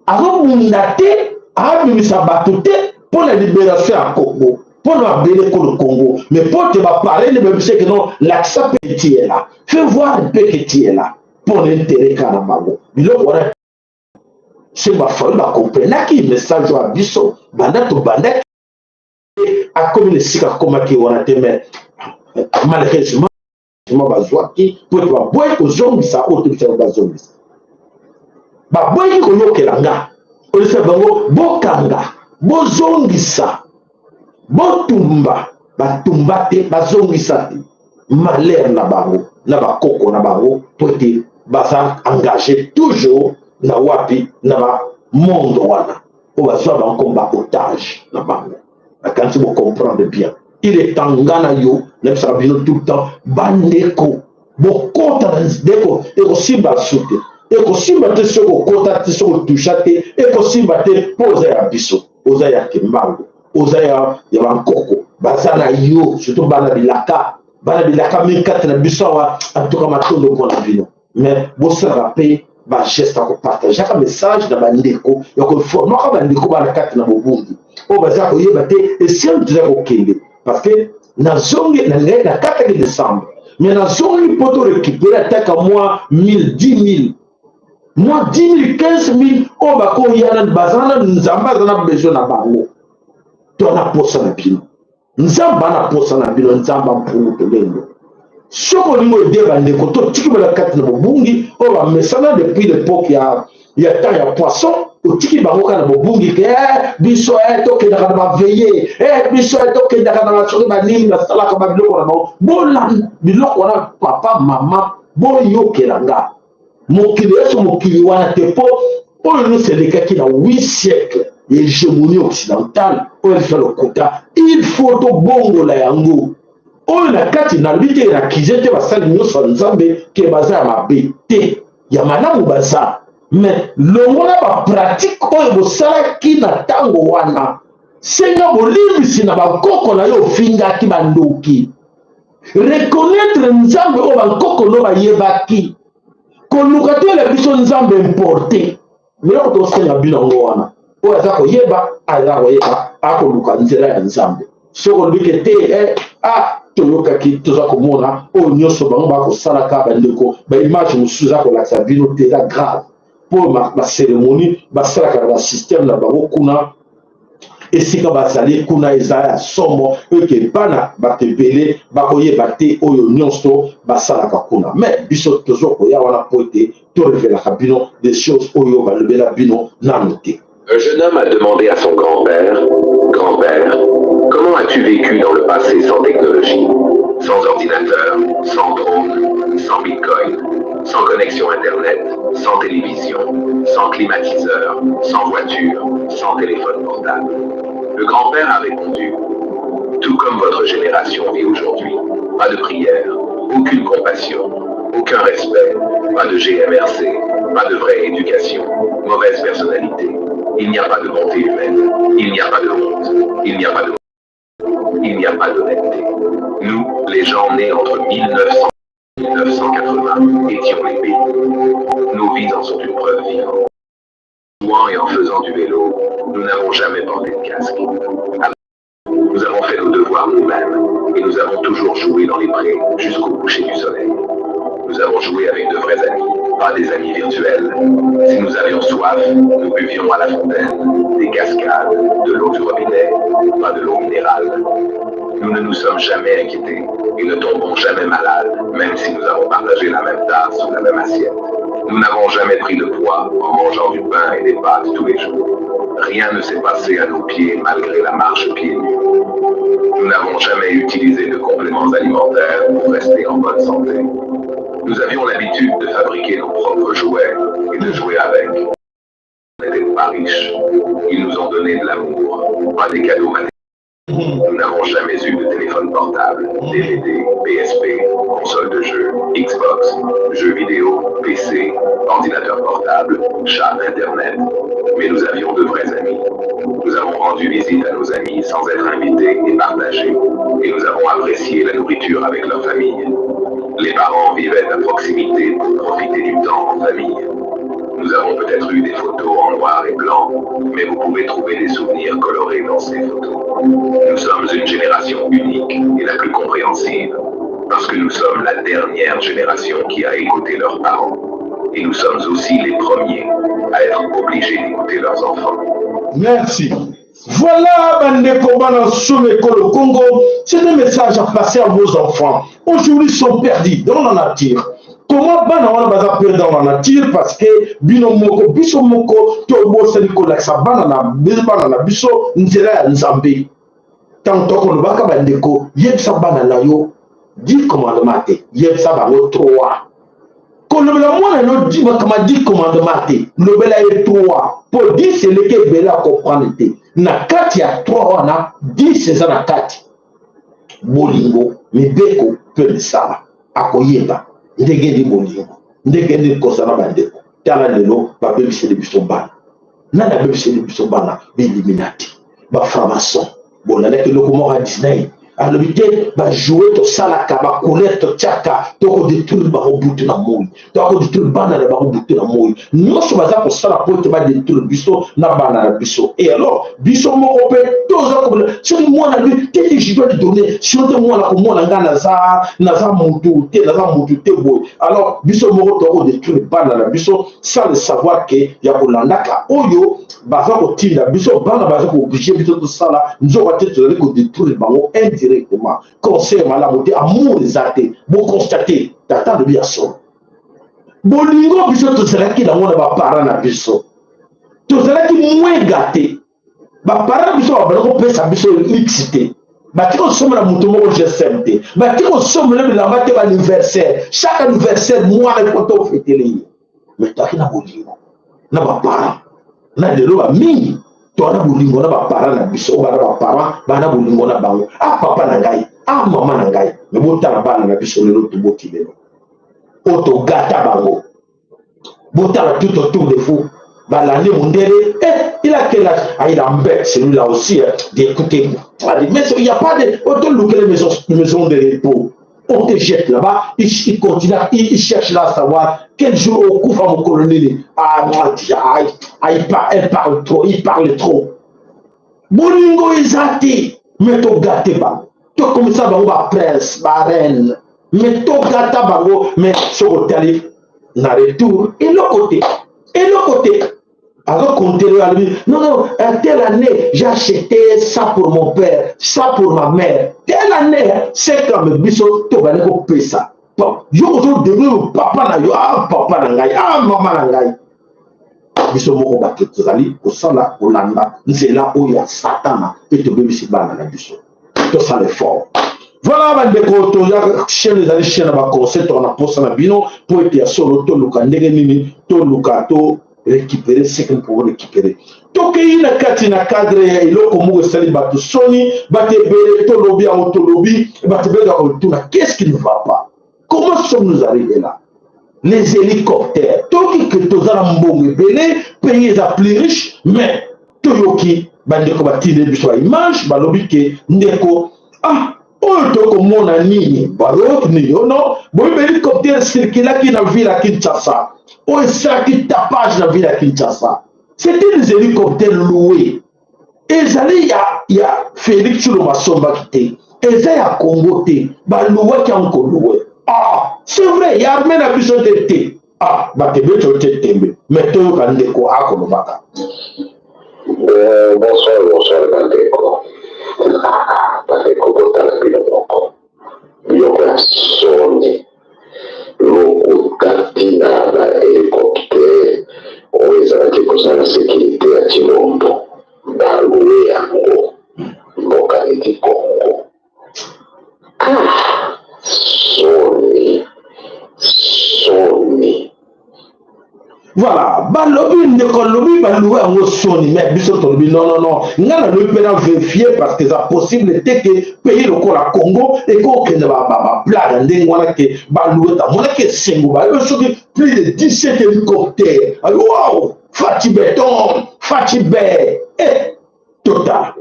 Azobunda te, abimisa bato te mpo na libération ya Congo, mpo na mabele ekolo Congo, mais mpo te baparene bayebisa ke non, lakisa mpe tu es là, fais voir un peu que tu es là, mpo na intérêt kaka na bango. Biloko wana se bafali bakomprenaki message oyo ya biso banda tobandaki. Akomi na esika akomaki wana te, mais malheureusement bazwaki po ete baboyi kozongisa oyo tobisaka bazongisa. Baboyaki koyokela nga, olisa bango bokanga. Bozongisa, botumba, batumba te, bazongisa te malheur na bango na bakoko na bango, mpo ete baza engage toujours na wapi? Na ba monde wana oyo bazwa bango comme ba otage na bango. Nakanisi bocomprendre bien. Il est temps nga na yo nayebisaka bino tout le temps, bandeko, bokota na ndeko, ekosimba su te, ekosimba te soki okota te, soki otusha te, ekosimba te, mpo oza ya biso, oza ya Kimbangu, oza ya bankoko, baza na yo, surtout bana bilaka, bana bilaka mingi kati na biso awa. Antuka matondo mpo na bino, mais bosalaka mpe bageste ya kopartageaka message na bandeko, ya koinformaka bandeko bana kati na bobungi oyo baza koyeba te esika toza kokende, parce que nazongi nakataki décembre, mais nazongi mpo to récupérer ataka mwa 1000, 10 000, mwa 10 000, 15 000 oyo bakoya nani, baza na Nzambe, aza na besoin na bango. To na posa na bino, Nzambe ana posa na bino, Nzambe ampungu tolendo. Soki olingi oede bandeko, totiki bana kati na bobungi oyo bamesana depuis l'époque ya temps ya poisson, otiki bango kaka na bobungi ke biso tokendaka na baveillées, biso tokendaka na basoki banini, basalaka babiloko na bango. Bolanda biloko wana, papa, mama, boyokela nga. Mokili yeso, mokili wana te, mpo oyo nyonso elekaki na 8 siècle ya hégémonie occidentale oyo elisa lokuta, il faut tobongola yango. Oyo na kati, nalobi te, nakize te basali nyonso ya Nzambe ke baza ya mabe te, ya malamu baza, mais longola bapratique oyo bosalaki na ntango wana. Senga bolimbisi na bakoko na yo ofingaki bandoki, reconnaître Nzambe oyo bankoko no bayebaki, koluka toyela biso Nzambe importé. Biloko tosenga bino yango wana. Oyo aza koyeba, aza koyeba, akoluka nzela ya Nzambe. Soki olobi ke te, ah, toyokaki, toza komona oyo nyonso bango bakosalaka, bandeko, baimage mosusu eza kolakisa bino te, eza grave, mpo bacérémonie basalaka na basystème na bango kuna, esika bazali kuna, eza ya somo eke bana bato ebele bakoyeba te oyo nyonso basalaka kuna. Mais biso tozokoya wana mpo ete torevelaka bino des choses oyo balobela bino nano te. Un jeune homme a demandé à son grand-père: «Grand-père, comment as-tu vécu dans le passé sans technologie, sans ordinateur, sans drone, sans bitcoin, sans connexion Internet, sans télévision, sans climatiseur, sans voiture, sans téléphone portable?» Le grand-père a répondu: «Tout comme votre génération vit aujourd'hui, pas de prière, aucune compassion, aucun respect, pas de GMRC, pas de vraie éducation, mauvaise personnalité. Il n'y a pas de bonté humaine, il n'y a pas de honte, il n'y a pas d'honnêteté. Nous, les gens nés entre 1900 et 1980, étions les bénis. Nos vies en sont une preuve vivante. Jouant et en faisant du vélo, nous n'avons jamais porté de casque. Nous avons fait nos devoirs nous-mêmes et nous avons toujours joué dans les prés jusqu'au coucher du soleil. Nous avons joué avec de vrais amis, pas des amis virtuels. Si nous avions soif, nous buvions à la fontaine, des cascades, de l'eau du robinet, pas de l'eau minérale. Nous ne nous sommes jamais inquiétés et ne tombons jamais malades, même si nous avons partagé la même tasse ou la même assiette. Nous n'avons jamais pris de poids en mangeant du pain et des pâtes tous les jours. Rien ne s'est passé à nos pieds malgré la marche pieds nus. Nous n'avons jamais utilisé de compléments alimentaires pour rester en bonne santé. Nous avions l'habitude de fabriquer nos propres jouets et de jouer avec. Nous n'étions pas riches. Ils nous ont donné de l'amour, pas des cadeaux matériels. Nous n'avons jamais eu de téléphone portable, DVD, PSP, console de jeu, Xbox, jeux vidéo, PC, ordinateur portable, chat Internet. Mais nous avions de vrais amis. Nous avons rendu visite à nos amis sans être invités et partagé. Et nous avons apprécié la nourriture avec leur famille. Les parents vivaient à proximité pour profiter du temps en famille. Nous avons peut-être eu des photos en noir et blanc, mais vous pouvez trouver des souvenirs colorés dans ces photos. Nous sommes une génération unique et la plus compréhensive, parce que nous sommes la dernière génération qui a écouté leurs parents. Et nous sommes aussi les premiers à être obligés d'écouter leurs enfants.» Merci. Voilà, bandeko bana ekolo Congo, c'est un message à passer à vos enfants. Aujourd'hui, ils sont perdus dans la nature. Comment bana wana baza perdre dans la nature? Parce que bino moko, biso moko tobosani kolakisa bana na bana na biso nzela ya Nzambe. Ntango tokolobaka bandeko, yebisa bana na yo 10 commandement te, yebisa bango 3. Kolobela mwana no makambo ya 10 commandement te, lobela ye 3, mpo 10 eleki ebele, akomprendre te. Na kati ya 3 wana, 10 eza na kati bolingo, mibeko mpe misala. Akoyeba ndenge nini bolingo, ndenge nini kozala bandeko. Tala lelo babebiseli biso bana. Nani abebiseli biso bana? Bailluminati, bafranc-maçon. Bolandaki eloko moko ya Disney, alobi te bajoue tosalaka bacouleur totiaka, tokodetruire bango butu na moi, tokodetruire bana na bango butu na moi. Nyonso baza kosala po ete badetruire biso na bana na biso. Et alors biso moko mpe toza kobela soki mwana lui te te, je dois lui donner, sinon te mwana komona ngai naza mutu te, naza mutu te boye. Alors biso moko tokodetruire bana na biso sans le savoir ke ya kolandaka oyo baza kotinda biso, bana baza kooblige biso tosala, nzoka te tozali kodetruire bango indirectement. Conseil malamu te, amour eza te. Boconstate, tata alobi ya solo, bolingo biso tozalaki nango na baparent na biso, tozalaki mwega te. Baparent na biso babanda kopesa biso luxe te, bati kosomela moto moko GSM te, bati kosomela bilamba te. Baanniversaire, chaque anniversaire mwana ifo tofetele ye, mais toyaki na bolingo na baparent. Na lelo bamingi toa na bolingo na baparent na biso, oyo bana baparent bana bolingo na bango, a papa na ngai, a mama na ngai. Me botala bana na biso lelo, toboti lelo oyo togata bango. Botala tout autour de vous, balandi mundele. Eh, il a quel âge? Ah, il embête celui-là aussi, hein, d'écouter. Mais il n'y a pas de otolukele maison, maison de repos. On te jette là-bas, il continue, il cherche là à savoir quel jour okufa, mokolo nini. Ah, ah, ah, il parle, elle parle trop, il parle trop. Bolingo eza te, mais togate bango, tokomisa bango baprince, bareine, mais togata bango. Mais soki otali na retour, eloko te, eloko te. Azokontele, alobi: non, non, telle année j'ai acheté ça pour mon père, ça pour ma mère, telle année. C'est comme biso tobandi kopesa yo, ozodebrouille papa na yo, ah papa na ngai, ah mama na ngai. Biso moko bato tozali kosala kolanda nzela oyo ya Satana mpe tobebisi bana na biso. Tosala effort. Voilà bandeko, toza chaîne, ezali chaîne ya baconseil. Toka na posa na bino mpo ete ya solo toluka ndenge nini toluka to récupérer ce que nous pouvons récupérer. Tokei na kati na cadre ya eloko moko esali bato soni, bato ebele. Tolobi yango, tolobi, bato ebele kotuna: qu'est-ce qui ne va pas? Comment sommes-nous arrivés là? Les hélicoptères, toyoki ke toza na mbongo ebele, pays eza plus riche, mais toyoki bandeko batindeli biso baimage, balobi ke ndeko, ah, oyo tokomona nini? Bayoki nini? Oh non, boyebi hélicoptère circulaki na ville ya Kinshasa, oyo esalaki tapage na ville ya Kinshasa, c'était des hélicoptères loués. Ezali ya Félix Tshilombo asombaki te, eza ya Congo te, balouaki yango kolouer. Ah, c'est vrai, ya armée na biso te te. Ah, bato ebeti oyo te tembe, mais toyoka ndeko akolobaka. Bonsoir, bonsoir bandeko. Bandeko, botala bino moko biloko ya soni, lokuta ntina na hélicoptère oyo ezalaki kozala sécurité ya Tshilombo, balouer yango. Mboka neti Congo, ah, soni, soni. Voilà, balobi, ndeko alobi balouer yango, soni. Mais biso tolobi non, non, non. Ngai nalobi mpe na vérifie, parce que eza possible te ke pays lokola Congo ekokende bablague ndenge wana ke balouer. Tamonaki esengo, bayebi soki plus de 17 hélicoptère. Wow, Fatshi béton, Fatshi be eh, total.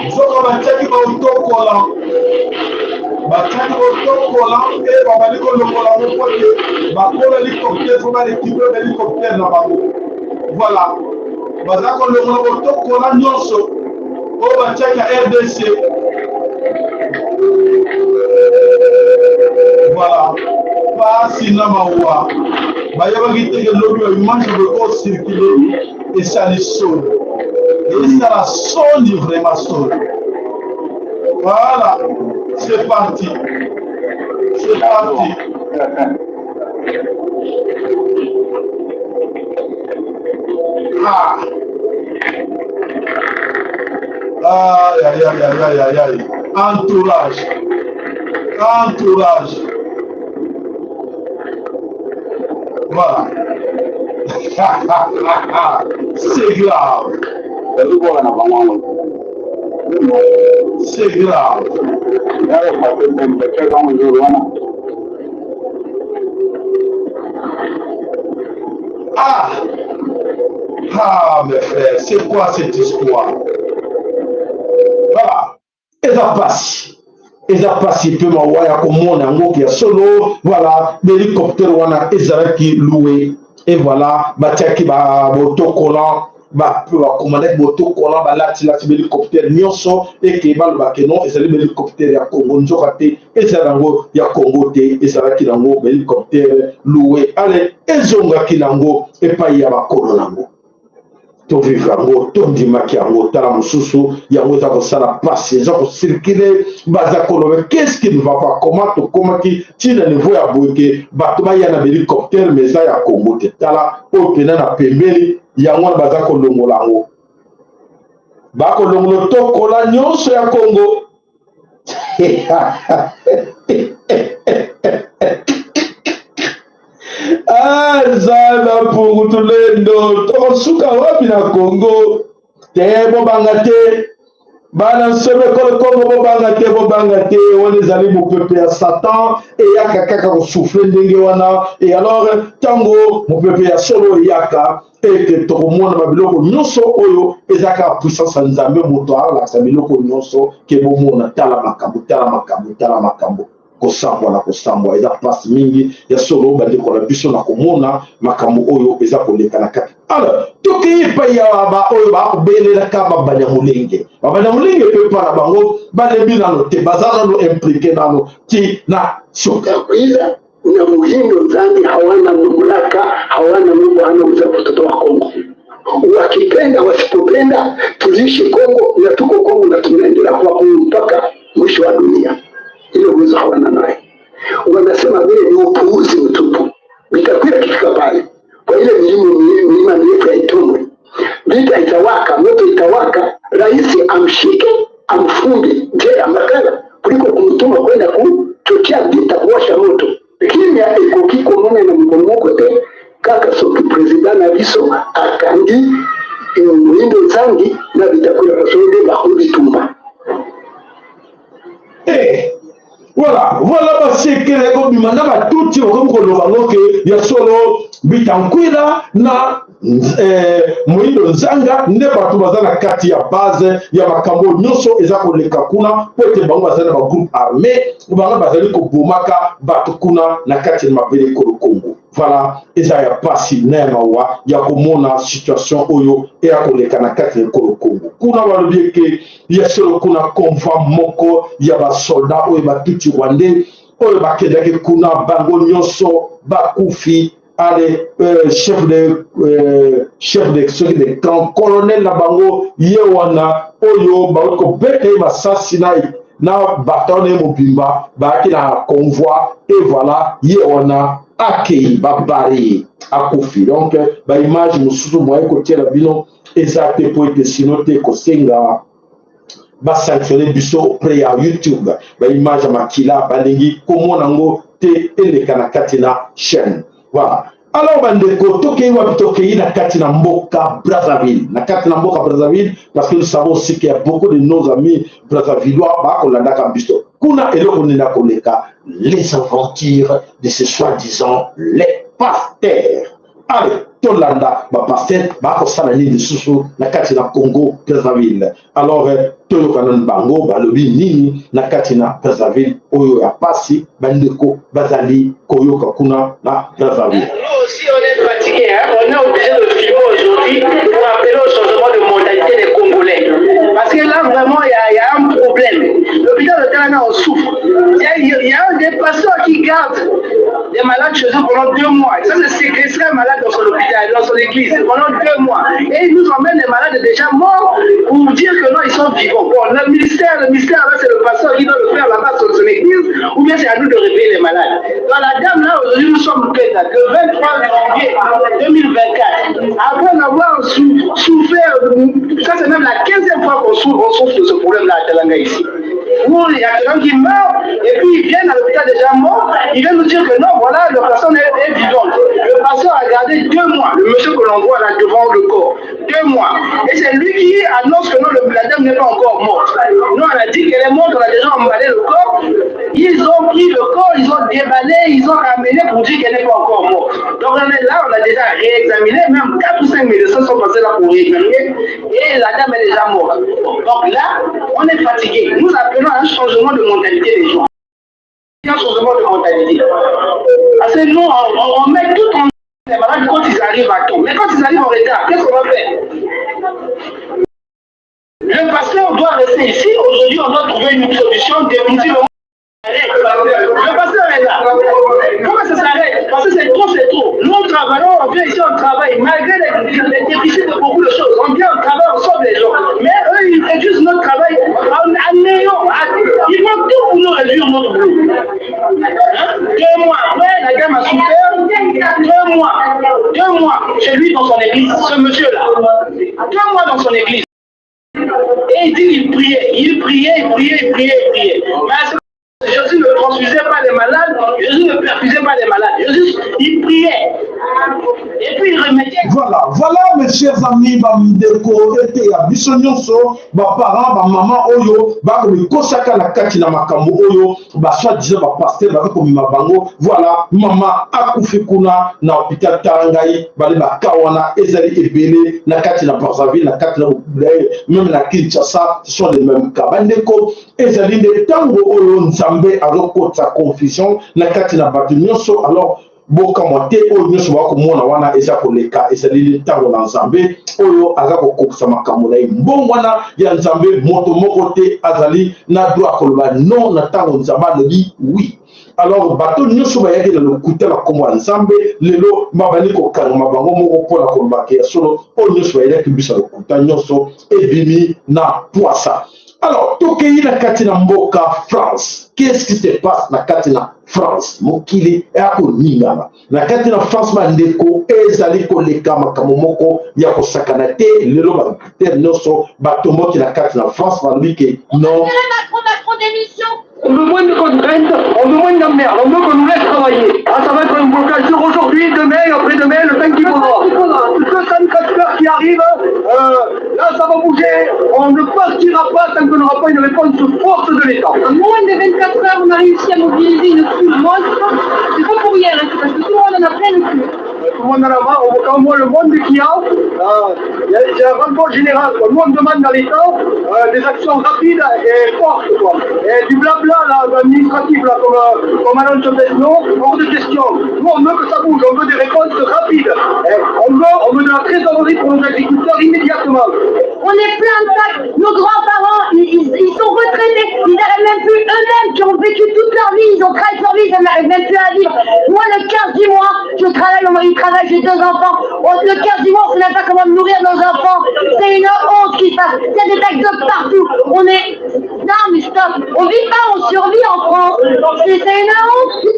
Nzoka batiaki baotokola, batiaki botokola mpe babandi kolongola yango mpo te bakola hélicoptère, fo barécupérer bahélicoptère na bango. Voilà, baza kolongola botokola nyonso oyo batiaki ya RDC. Voilà, pasi na mawa, bayebaki te ke lobi baimage ekocirculer. Esali soni, esala soni, vraiment soni. Voilà, c'est parti, c'est parti. Ah. Aïe, aïe, aïe, aïe, aïe, aïe. Entourage. Entourage. Voilà. C'est grave. C'est grave. Ah! Ah, mes frères, c'est quoi cette histoire? Voilà. Eza pasi. Eza pasi mpe mawa ya komona yango ya solo. Voilà, l'hélicoptère wana ezalaki loué. Et voilà, batiaki ba botokola, bakomandaki botokola, balatilati bahélicoptère nyonso eke balobake non, ezali bahélicoptère ya Congo, nzoka te ezala yango ya Congo te, ezalaki nango bahélicoptère loué. Ale ezongaki nango epai ya bakolo nango. Tovivre yango, tondimaki yango. Tala mosusu yango eza kosala mpasi, eza kocirculer, baza koloba: qu'est-ce qui ne va pas? Comment tokomaki ntina niveau ya boye ke bato baya na bahélicoptère mais eza ya Congo te? Tala oyo mpena na pembeni yango wana, baza kolongola yango, bakolongola tokola nyonso ya Congo. Ah, Nzambe mpungu tulendo, tokosuka wapi na Congo? Te, bobanga te, bana nsome ekolo Kongo, bobanga te, bobanga te. Wana ezali mopepe ya Satan, eyaka kaka kosouffler ndenge wana. E alors ntango mopepe ya solo eyaka, ete tokomona babiloko nyonso oyo eza kaka puissance ya Nzambe. Moto alakisa biloko nyonso ke bomona. Tala makambo, tala makambo, tala makambo. Kosambwa na kosambwa, eza mpasi mingi ya solo, bandeko na biso, na komona makambo oyo eza koleka na kati. Alors tokei epai ya baoyo bakobelelaka babanyamulenge. Babanyamulenge mpe mpa na bango balembi nano te, baza nano impliqué nano ti na suka. Na Muhindo Nzangi hawana mamlaka, hawana Mungu, hana uza watoto wa Kongo. Wakipenda wasipopenda, tuliishi Kongo na tuko Kongo na tunaendelea kuwa Kongo mpaka mwisho wa dunia. Ile uwezo hawana naye. Wanasema vile ni upuuzi mtupu. Bitakwira kifika pale kwa ile milima mirefu ya Itombwe, vita itawaka, moto itawaka, rais amshike amfunge jela Makala kuliko kumtuma kwenda kuchochea vita, kuwasha moto. Kimia ekoki komona na mokolo moko te, kaka soki président na biso akangi Muhindo Nzangi na Bitakwira, baso nde bakolo bitumba. Eh, voilà, voilà, basekele kobima na batuti, okomi koloba ngo ke ya solo Bitankwila na Moyindo Nzanga nde bato baza na kati ya base ya makambo nyonso eza koleka kuna, mpo ete bango baza na bagroupe armé, bango bazali kobomaka bato kuna na kati ya mabele ekolo Kongo. Voilà, eza ya pasi na ya mawa ya komona situation oyo eya koleka na kati ya ekolo Kongo. Kuna balobi eke ya solo kuna convoi moko ya basoldat oyo batuti rwandais oyo bakendaki kuna, bango nyonso bakufi. Ale chef de soki de camp, colonel na bango ye wana oyo bauti kobeta ye masasi na bataillon na ye mobimba, bayaki na convoi. Et voilà, ye wana akei, babare ye, akufi. Donc baimage mosusu moye kotiela bino eza te, po ete sino te kosenga basanctionne biso auprès ya YouTube. Baimage ya makila balingi komona yango te eleka na kati na chaîne. Voilà. Alors bandeko, tokei wapi? Tokei na kati na mboka Brazzaville, na kati na mboka Brazzaville, parce que nous savons aussi qu'il y a beaucoup de nos amis brazzavillois bakolandaka biso kuna. Eloko nini akoleka? Les aventures de ce soi-disant les pasteurs. Allez, tolanda bapasteur bakosala nini lisusu na kati na Congo Brazzaville. Alors toyoka nanu bango balobi nini na kati na Brazzaville. Oyo ya pasi bandeko bazali koyoka kuna na Brazzaville. Nous aussi, on est fatigués, hein? On est obligé de filmer aujourd'hui pour appeler au changement de mentalité des Congolais. Parce que là, vraiment, il y a un problème. L'hôpital de Talana, on souffre. Il y a des pasteurs qui gardent des malades chez eux pendant 2 mois. Ça, c'est séquestrer un malade dans son hôpital. dans son église pendant 2 mois. Et il nous emmène les malades déjà morts pour dire que non, ils sont vivants. Bon, le mystère, là, c'est le pasteur qui doit le faire là-bas sur son église, ou bien c'est à nous de réveiller les malades. Dans la dame là, aujourd'hui, nous sommes quelle date? Le 23 janvier 2024. Après en avoir souffert, ça c'est même la 15e fois qu'on souffre, on souffre de ce problème-là à Talanga ici. Où il y a quelqu'un qui meurt, et puis ils viennent à l'hôpital déjà mort, ils viennent nous dire que non, voilà, la personne est vivante. Le pasteur a gardé 2 mois, le monsieur que l'on voit là devant le corps, 2 mois. Et c'est lui qui annonce que non, la dame n'est pas encore morte. Nous, on a dit qu'elle est morte, on a déjà emballé le corps. Ils ont pris le corps, ils ont déballé, ils ont ramené pour dire qu'elle n'est pas encore morte. Donc on est là, on a déjà réexaminé, même 4 ou 5 médecins sont passés là pour réexaminer, et la dame est déjà morte. Donc là, on est fatigué. Nous appelons à un changement de mentalité des gens. Un changement de mentalité. Parce que nous, on met tout en les malades quand ils arrivent à temps. Mais quand ils arrivent en retard, qu'est-ce qu'on va faire? Le pasteur doit rester ici. Aujourd'hui, on doit trouver une solution définitive. Le pasteur est là. Comment ça s'arrête? Parce que c'est trop, c'est trop. Nous, on travaille, on vient ici, on travaille, malgré les déficits de beaucoup de choses. On vient, on travaille, on sauve les gens. Mais eux, ils réduisent notre travail en néant. Ils font tout pour nous réduire notre boulot. Hein? 2 mois après, la dame a souffert. 2 mois. 2 mois chez lui dans son église, ce monsieur-là. 2 mois dans son église. Et il dit qu'il priait, il priait, il priait, il priait, il priait. Mais Jésus ne transfusait pas les malades, Jésus ne perfusait pas les malades. Jésus, il priait. Et puis il remettait. Voilà, mes chers amis, bandeko, ete ya biso nyonso, baparent, bamama oyo bakomikosaka na kati na makambo oyo basoi-disant bapasteur baza komema bango. Voilà, mama akufi kuna na hôpital Talangaï. Bale baka wana ezali ebele na kati na Brazzaville, na kati na même na Kinshasa, ce sont les mêmes cas. Bandeko, ezali nde ntango oyo Nzambe azokotisa confusion na kati na bato nyonso. Alors bokamwa te, oyo nyonso bakomona wana eza koleka, ezali ntango na Nzambe oyo aza kokokisa makambo na ye. Mbongo wana ya Nzambe, moto moko te azali na droit koloba non na ntango Nzambe alobi oui. Alors bato nyonso bayaki na lokuta na nkombo ya Nzambe, lelo babandi kokangama bango moko mpona kolobaka ya solo. Oyo nyonso bayelaki biso ya lokuta nyonso ebimi na poisa. Alors tokei na kati na mboka France. Qu'est-ce qui se passe na kati na France? Mokili eya koningana na kati na France. Bandeko, ezali koleka makambo moko ya kosakana te. Lelo baagriculteur nyonso batomboki na kati na France, balobi ke non. Macron, Macron démission. On veut moins de contraintes, on veut moins d'emmerdes, on veut qu'on nous laisse travailler. Ah, ça va être un blocage sur aujourd'hui, demain, après-demain, le temps qu'il faudra. 200 tracteurs qui arrivent, là ça va bouger, on ne partira pas tant qu'on n'aura pas une réponse forte de l'État. En moins de 24 heures, on a réussi à mobiliser une foule monstre. C'est pas pour rien, hein, c'est parce que tout le monde en a plein le cul. Tout le monde en a marre, quand on voit le monde qu'il y a, c'est un ras-le-bol général, quoi. Nous on demande à l'État des actions rapides et fortes, quoi. Et du blabla là, administratif là, comme annonce Fesneau, hors de question. Nous on veut que ça bouge, on veut des réponses rapides. Et on veut de la trésorerie pour nos agriculteurs immédiatement. On est plein de sacs. Nos grands-parents, ils sont retraités. Ils n'arrivent même plus eux-mêmes, qui ont vécu toute leur vie. Ils ont travaillé toute leur vie, ils n'arrivent même plus à vivre. Moi, le 15 du mois, je travaille, mon mari travaille, j'ai deux enfants. Le 15 du mois, on ne sait même pas comment nourrir nos enfants. C'est une honte qui se passe. Il y a des taxes de partout. On est. Non, mais stop. On vit pas, on survit en France. C'est une honte.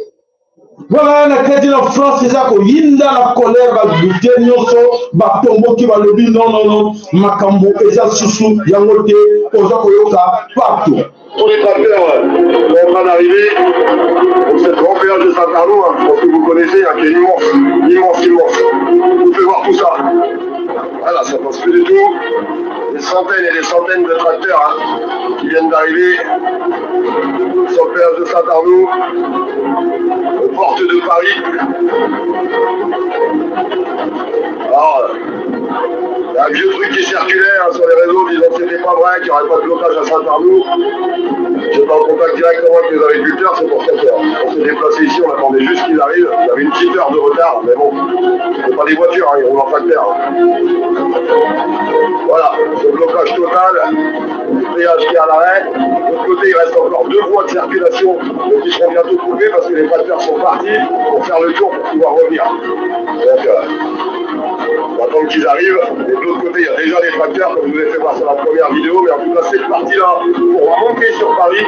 Voilà, na kati na France eza koyinda na colère. Baagriculteur nyonso batomboki, balobi non, non, non, makambo eza susu yango te oza koyoka partout. Tous les tracteurs sont en train d'arriver pour cette grand péage de Saint-Arnaud, hein, je pense que vous connaissez, hein, qui est immense, immense, immense. Vous pouvez voir tout ça. Voilà, ça passe plus du tout. Des centaines et des centaines de tracteurs, hein, qui viennent d'arriver sur le péage de Saint-Arnaud, aux portes de Paris. Alors, il y a un vieux truc qui circulait, hein, sur les réseaux disant que c'était pas vrai, qu'il n'y aurait pas de blocage à Saint-Arnaud. J'étais en contact directement avec les agriculteurs, c'est pour ça qu'on s'est déplacé ici, on attendait juste qu'ils arrivent. Il y avait une petite heure de retard, mais bon, c'est pas des voitures, hein, ils roulent en tracteur. Voilà, ce blocage total, le péage qui est à l'arrêt. De l'autre côté, il reste encore deux voies de circulation, donc ils seront bientôt coupées parce que les tracteurs sont partis pour faire le tour pour pouvoir revenir. Donc, On va attendre qu'ils arrivent. Et de l'autre côté, il y a déjà des tracteurs, comme je vous ai fait voir sur la première vidéo. Mais en tout cas, cette partie-là, pour monter sur Paris,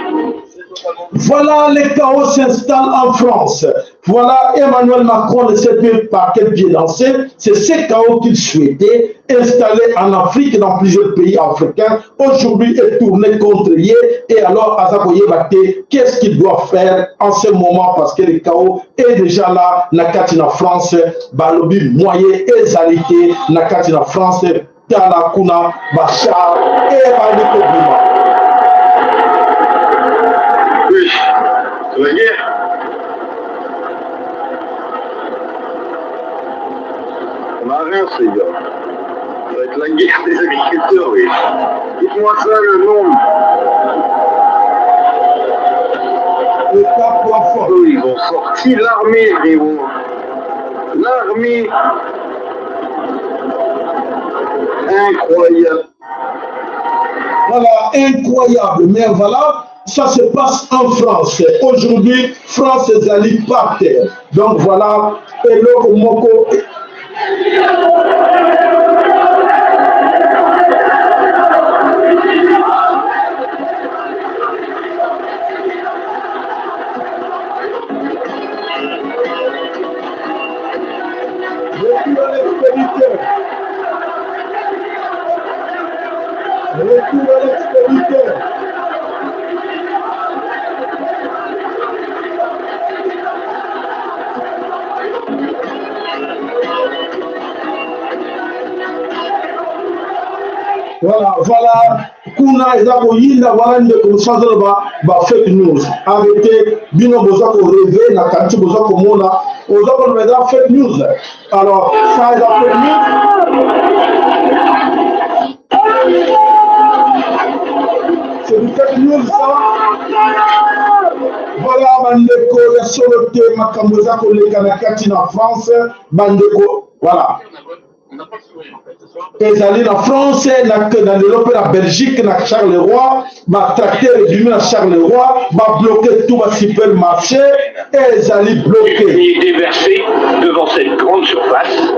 Voilà, le chaos s'installe en France. Voilà, Emmanuel Macron ne sait plus par quel pied danser. C'est ce chaos qu'il souhaitait installer en Afrique, dans plusieurs pays africains. Aujourd'hui, est tourné contre lui. Et alors, aza koyeba te, qu'est-ce qu'il doit faire en ce moment parce que le chaos est déjà là, na kati na France, balobi moyen ezali te, na kati na France, tala kuna ba char ebandi kobima. Oui, c'est la guerre. On a rien, ces gars. Ça va être la guerre des agriculteurs, oui. Dites-moi ça, le nombre. Le cap plafond. Eux, ils ont sorti l'armée, frérot. L'armée. Incroyable. Voilà, incroyable. Mais voilà, ça se passe en France. Aujourd'hui, France ezali par terre. Donc voilà, eloko moko. Retour à l'expéditeur. Retour à l'expéditeur. Voilà, voilà, kuna eza koyinda wana ndeko mosusu azoloba ba fake news. Arrêtez, bino boza ko rêver na kanti boza komona, oza koloba eza fake news. Alors, ça eza fake news. C'est du fake news ça. Voilà bandeko ya solo te makambo eza koleka na kati na France bandeko voilà. Ezali na France na, na lelo mpe na Belgique na Charleroi ba tracteur ebimi na Charleroi ba bloqué tout ba supermarché ezali bloqué. Déversé devant cette grande surface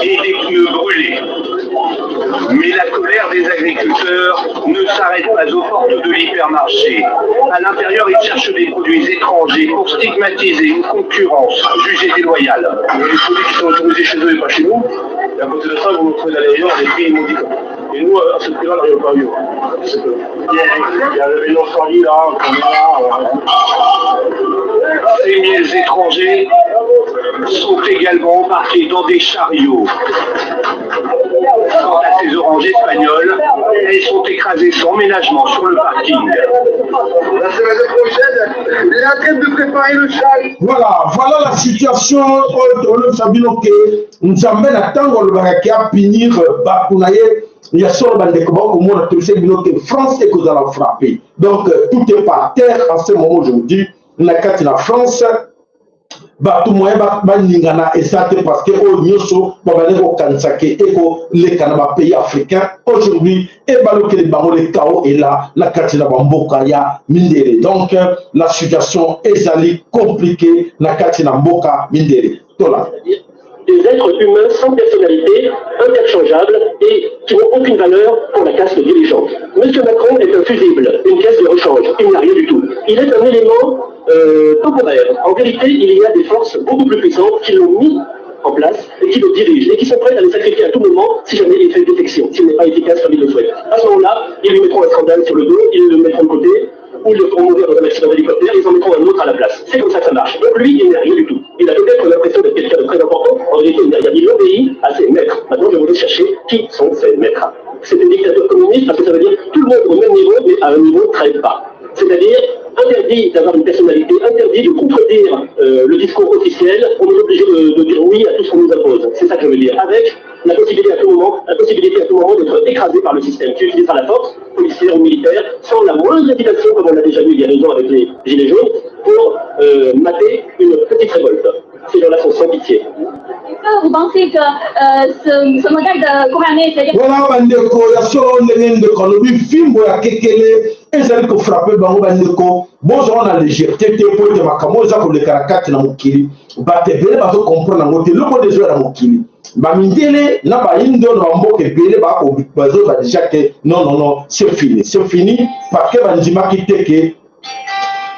et des pneus brûlés. Mais la colère des agriculteurs ne s'arrête pas aux portes de l'hypermarché. À l'intérieur, ils cherchent des produits étrangers pour stigmatiser une concurrence jugée déloyale. Les produits qui sont autorisés chez eux et pas chez nous, et à côté de ça, vous nous trouvez dans les rayons à des prix modiques. Et nous, à ce prix-là, on n'arrive pas à vivre. Il y a le vélo sans là, qu'on est là. Ces miels étrangers sont également embarqués dans des chariots. Quant à ces oranges espagnoles, elles sont écrasées sans ménagement sur le parking. La semaine prochaine, il est en train de préparer le châle. Voilà, voilà la situation oyo tolobisa bino ke Nzambe na ntango alobaka ke apunir bato na ye ya solo bandeko bakomona tolobisa bino ke France ekozala frappé. Donc tout est par terre en ce moment aujourd'hui na kati na France. Bato moyen baningana eza te parce que oyo nyonso babandaki kokanisa ke ekoleka na bapays africain aujourd'hui ebalukeli bango le chaos est là na kati na bamboka ya mindele. Donc la situation ezali compliquée na kati na mboka mindele. Tola. Des êtres humains sans personnalité, interchangeables et qui n'ont aucune valeur pour la caste dirigeante. Monsieur Macron est un fusible, une pièce de rechange, il n'y a rien du tout. Il est un élément temporaire. En vérité, il y a des forces beaucoup plus puissantes qui l'ont mis en place et qui le dirigent et qui sont prêtes à le sacrifier à tout moment si jamais il fait une défection, s'il n'est pas efficace comme il le souhaite. À ce moment-là, ils lui mettront un scandale sur le dos, ils le mettront de côté, ou ils le feront mourir dans un accident d'hélicoptère, ils en mettront un autre à la place. C'est comme ça que ça marche. Donc lui, il n'est rien du tout. Il a peut-être l'impression d'être quelqu'un de très important. En vérité, il n'a rien. Il obéit à ses maîtres. Maintenant, je voudrais chercher qui sont ses maîtres. C'est une dictature communiste parce que ça veut dire tout le monde au même niveau, mais à un niveau très bas. C'est-à-dire interdit d'avoir une personnalité, interdit de contredire le discours officiel, on est obligé de dire oui à tout ce qu'on nous impose. C'est ça que je veux dire. Avec la possibilité à tout moment, la possibilité à tout moment d'être écrasé par le système qui utilisera la force, policière ou militaire, sans la moindre hésitation, comme on l'a déjà vu il y a 2 ans avec les Gilets jaunes, pour mater une petite révolte. Ces gens-là sont sans pitié. Est-ce que vous pensez que ce modèle de gouverner, c'est-à-dire... Voilà, bandeko, ya solo ndenge ndeko alobi fimbo ya kekele ezali kofrape bango. Bandeko, bozwa na légèreté te, mpo ete makambo oyo eza koleka na kati na mokili, bato ebele bazokomprendre yango te. Eloko nde ezoya na mokili, bamindele na bayindo na bamboka ebele bazoba déjà ke non, non, non, c'est fini, c'est fini, parce que bandimaki te ke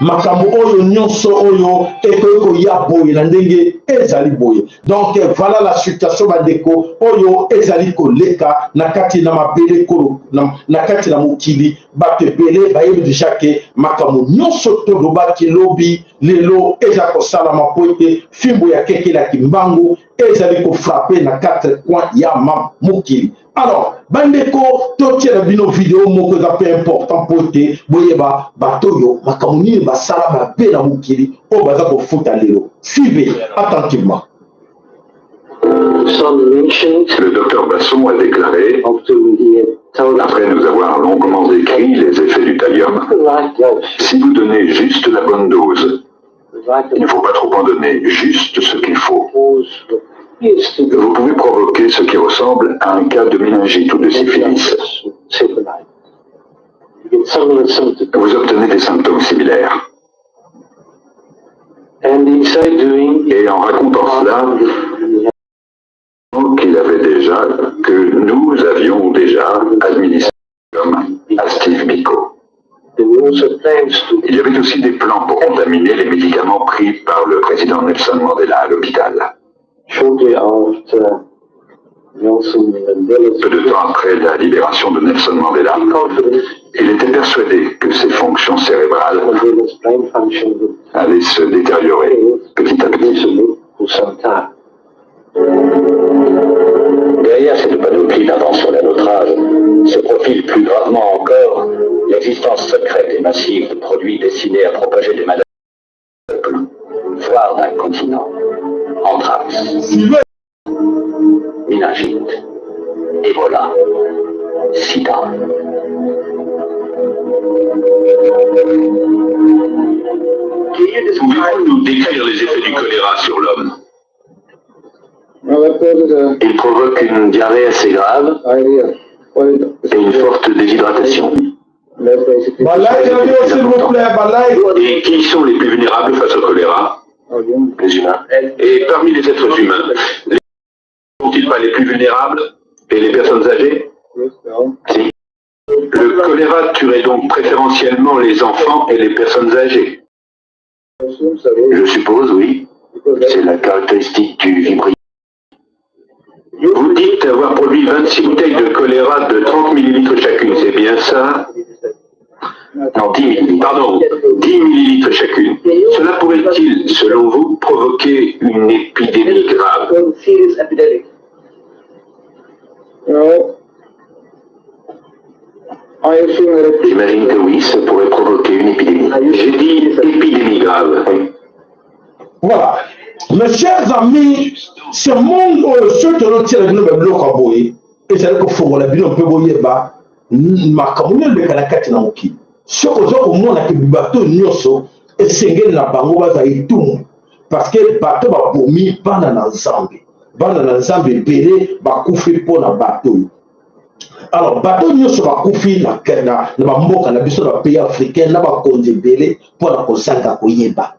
makambo oyo nyonso oyo ekoki koya boye na ndenge ezali boye. Donc voilà la situation, bandeko, oyo ezali koleka na kati na mabele kolo na kati na mokili. Bato ebele bayebi déjà ke makambo nyonso tolobaki lobi, lelo eza kosalama, po ete fimbo ya kekelaki mbangu ezali kofrape na quatre coins ya ma mokili. Alors bandeko, totiela bino video moko eza mpe important, mpo ete boyeba bato oyo makambo nini basala mabe na mokili oyo baza kofuta lelo. Suivez attentivement. Le docteur Basson a déclaré, après nous avoir longuement décrit les effets du thallium, si vous donnez juste la bonne dose, il ne faut pas trop en donner, juste ce qu'il faut, vous pouvez provoquer ce qui ressemble à un cas de méningite ou de syphilis. Vous obtenez des symptômes similaires. Et en racontant cela, qu'il avait déjà, que nous avions déjà administré à Steve Biko. Il y avait aussi des plans pour contaminer les médicaments pris par le président Nelson Mandela à l'hôpital. Peu de temps après la libération de Nelson Mandela, il était persuadé que ses fonctions cérébrales allaient se détériorer petit à petit. Derrière cette panoplie d'inventions d'un autre âge se profile plus gravement encore l'existence secrète et massive de produits destinés à propager des maladies d'un peuple, voire d'un continent. Anthrax, méningite, Ebola, sida. Pouvez-vous nous décrire les effets du choléra sur l'homme? Il provoque une diarrhée assez grave et une forte déshydratation. Balike na bino, s'il vous plaît, balike. Et qui sont les plus vulnérables face au choléra? Les humains. Et parmi les êtres humains, les sont-ils pas les plus vulnérables? Et les personnes âgées? Si. Le choléra tuerait donc préférentiellement les enfants et les personnes âgées? Je suppose, oui. C'est la caractéristique du vibrio. Vous dites avoir produit 26 bouteilles de choléra de 30 millilitres chacune, c'est bien ça? Non, 10 millilitres. Pardon, 10 millilitres chacune. Cela pourrait-il, selon vous, provoquer une épidémie grave? J'imagine que oui, ça pourrait provoquer une épidémie. J'ai dit épidémie grave. Oui. Voilà. Mes chers amis, ce monde oyo, soki tozotiela bino babiloko ya boye, ezali kofongola bino mpe boyeba makambo nini eleka na kati na mokili. Soki oza komona ke bato nyonso esengeli na bango bazala etumbu, parce que bato babomi bana na Nzambe, bana na Nzambe ebele bakufi mpo na bato oyo. Alors bato nyonso bakufi na bamboka na biso, na bapays africain, na bakonzi ebele, mpo na kozanga koyeba,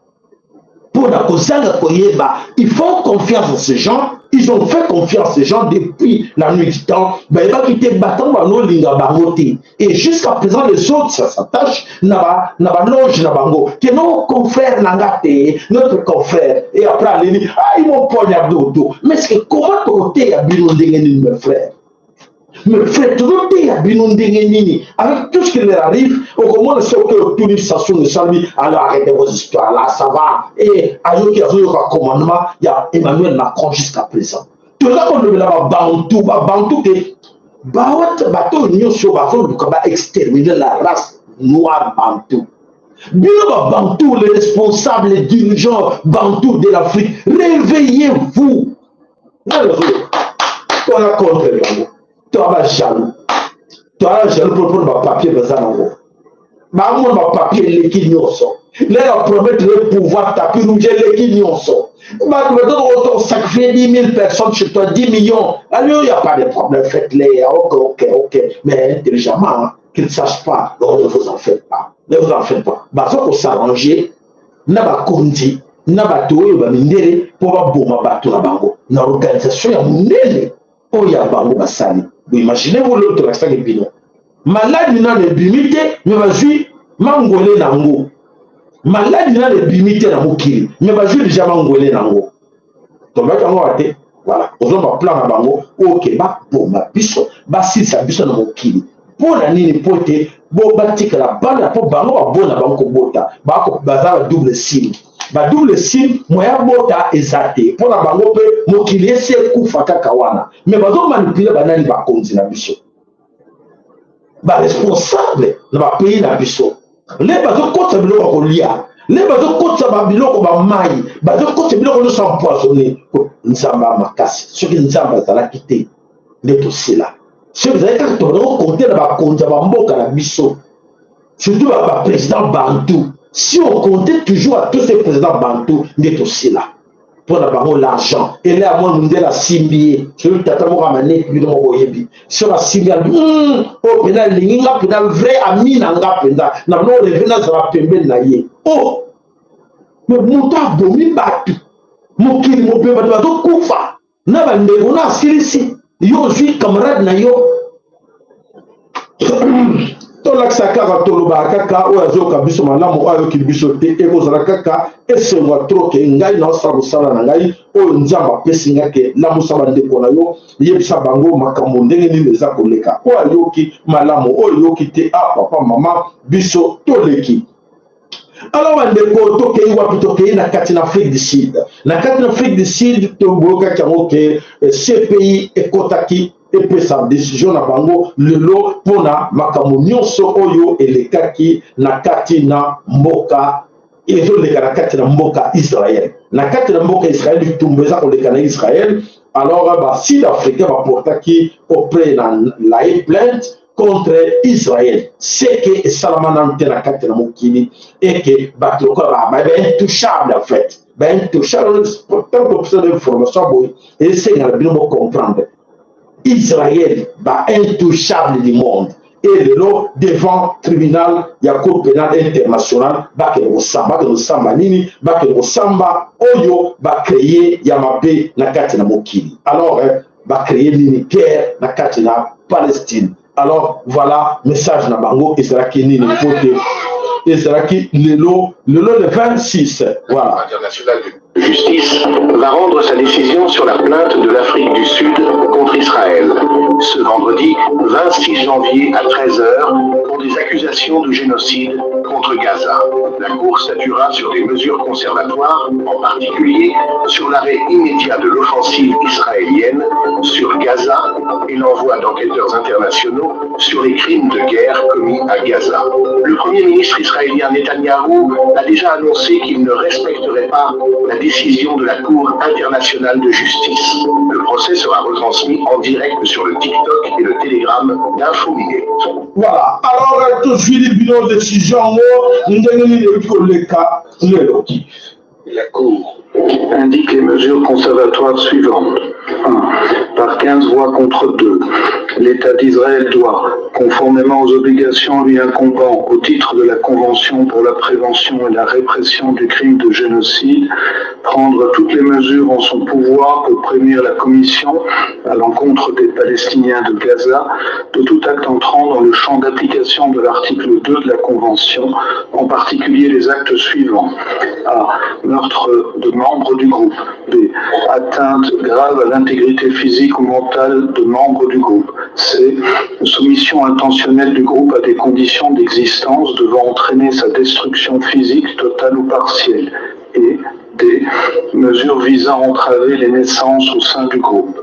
mpo na kozanga koyeba. Ils font confiance à ces gens, ils ont fait confiance à ces gens depuis la nuit du temps. Bayebaki te batango banolinga bango te. Et jusqu'à présent, les autres, ça s'attache na baloge na bango ke nos confrères nanga te, notre confrère. Et après aleli, ah, ils m'ont poignardé au dos. Mais c'est comment tokoteya bino ndenge nini, mes frères, mes frères? Tozoteya bino ndenge nini avec tout ce qui leur arrive? Okomona soki otuni Sassou esalami, alors arrêtez vos histoires là, ça va. Et ayoki, azoyoka commandement ya Emmanuel Macron. Jusqu'à présent toza kolobela babantu, babantu ke bawata, bato nyonso bazoluka baexterminer la race noire bantu. Bino babantu, les responsables, les dirigeants bantu de l'Afrique, réveillez-vous. Toza contre bango, toza bajaloux, toza jaloux mpona bapapier baza nango. Bamona bapapier eleki nyonso, lelo promettre le pouvoir, tapis rouge eleki nyonso. Bato bato sacrifier 10 000 personnes chez toi, 10 millions, alors il n'y a pas de problème, faites-les. Ok, mais intelligemment, hein. Qu'ils ne sachent pas. Donc ne vous en faites pas. Ne vous en faites pas. Bazo ko s'arranger na bakonzi na bato oyo bamindele mpo baboma bato na bango na organisation ya monene oyo ya bango basali. Boimagine vous lobi tolakisaki bino maladi nano ebimi te me bazwi mangwele na yango. Maladi nano ebimi te na mokili me bazwi deja mangwele na yango. Tolobaki yango awa te. Voilà, ozwa baplan na bango oke baboma biso, basilisa biso na mokili. Mpo na nini? Mpo ete bo batikala bana, mpo bango babona bango kobota baza ba double sim, ba double sim moya bota eza te mpo na bango, mpe mokili esi ekufa kaka wana. Me bazomanipule banani? Bakonzi na biso, baresponsable na bapays na biso nde bazokotisa biloko ya kolia, nde bazokotisa babiloko bamai, bazokotisa biloko nyonso empoisonne. Nzambe ya makasi, soki Nzambe azalaki te nde tosila. Soki ezali kaka tobanda kokonte na bakonzi ya bamboka na biso, surtout baprésident bantu, si on comptait toujours à tous ces présidents bantu nde tosila. Mpo na bango l'argent ele ya mwa mondele asimbi ye, soki tata moko ya maneti, bino moko oyebi, soki asimbi alobi oyo mpenza alingi nga mpenza, vrai ami na nga mpenza, na bino reve nazala pembeni na ye. O me moto abomi bato, mokili mobimba bato bazokufa na bandeko na asilisi, yo ozwi camarade na yo. Tolakisa kaka, tolobaka kaka oyo azoyoka biso malamu, oyo ayoki biso te, ekozala kaka esengo ya trop ke ngai naosala mosala na ngai oyo Nzambe apesi nga, ke lamusa bandeko na yo, yebisa bango makambo ndenge nini eza koleka. Oyo ayoki malamu, oyo oyoki te, a papa mama, biso toleki. Alors bandeko, tokei wapi? Tokei na kati na Afrique du Sud. Na kati na Afrique du Sud, toboyokaki yango ke CPI ekotaki epesa décision na bango lelo mpona makambo nyonso oyo elekaki na kati na mboka, ezoleka na kati na mboka Israel. Na kati na mboka Israel, bitumba eza koleka na Israel. Alors basud africain baportaki auprès na La plainte contre Israël, ce que esalama nanu te na kati na mokili, eke bato lokola baintouchable, en fait baintouchable. Tant kopesa na information boye, esengana bino bocomprendre Israël baintouchable du monde. Et lelo devant tribunal ya Cour pénale internationale, bakende kosamba, bakende kosamba nini? Bakende kosamba oyo bacreye ya mabe na kati na mokili. Alors bacreye nini? Guerre na kati na Palestine. Alors voilà, message na bango ezalaki nini? Po te ezalaki lelo, lelo le 26, voilà. Justice va rendre sa décision sur la plainte de l'Afrique du Sud contre Israël ce vendredi 26 janvier à 13h pour des accusations de génocide contre Gaza. La Cour statuera sur des mesures conservatoires, en particulier sur l'arrêt immédiat de l'offensive israélienne sur Gaza et l'envoi d'enquêteurs internationaux sur les crimes de guerre commis à Gaza. Le Premier ministre israélien Netanyahou a déjà annoncé qu'il ne respecterait pas la décision de la Cour internationale de justice. Le procès sera retransmis en direct sur le TikTok et le Telegram d'Info Minute. Voilà, alors tozwili bino décision yango ndenge nini euti koleka lelo. La Cour indique les mesures conservatoires suivantes. 1. Par 15 voix contre 2, l'État d'Israël doit, conformément aux obligations lui incombant au titre de la Convention pour la prévention et la répression du crime de génocide, prendre toutes les mesures en son pouvoir pour prévenir la commission, à l'encontre des Palestiniens de Gaza, de tout acte entrant dans le champ d'application de l'article 2 de la Convention, en particulier les actes suivants. A. Meurtre de membres du groupe. B. Atteinte grave à l'intégrité physique ou mentale de membres du groupe. C. Soumission intentionnelle du groupe à des conditions d'existence devant entraîner sa destruction physique totale ou partielle. Et D. Mesures visant à entraver les naissances au sein du groupe.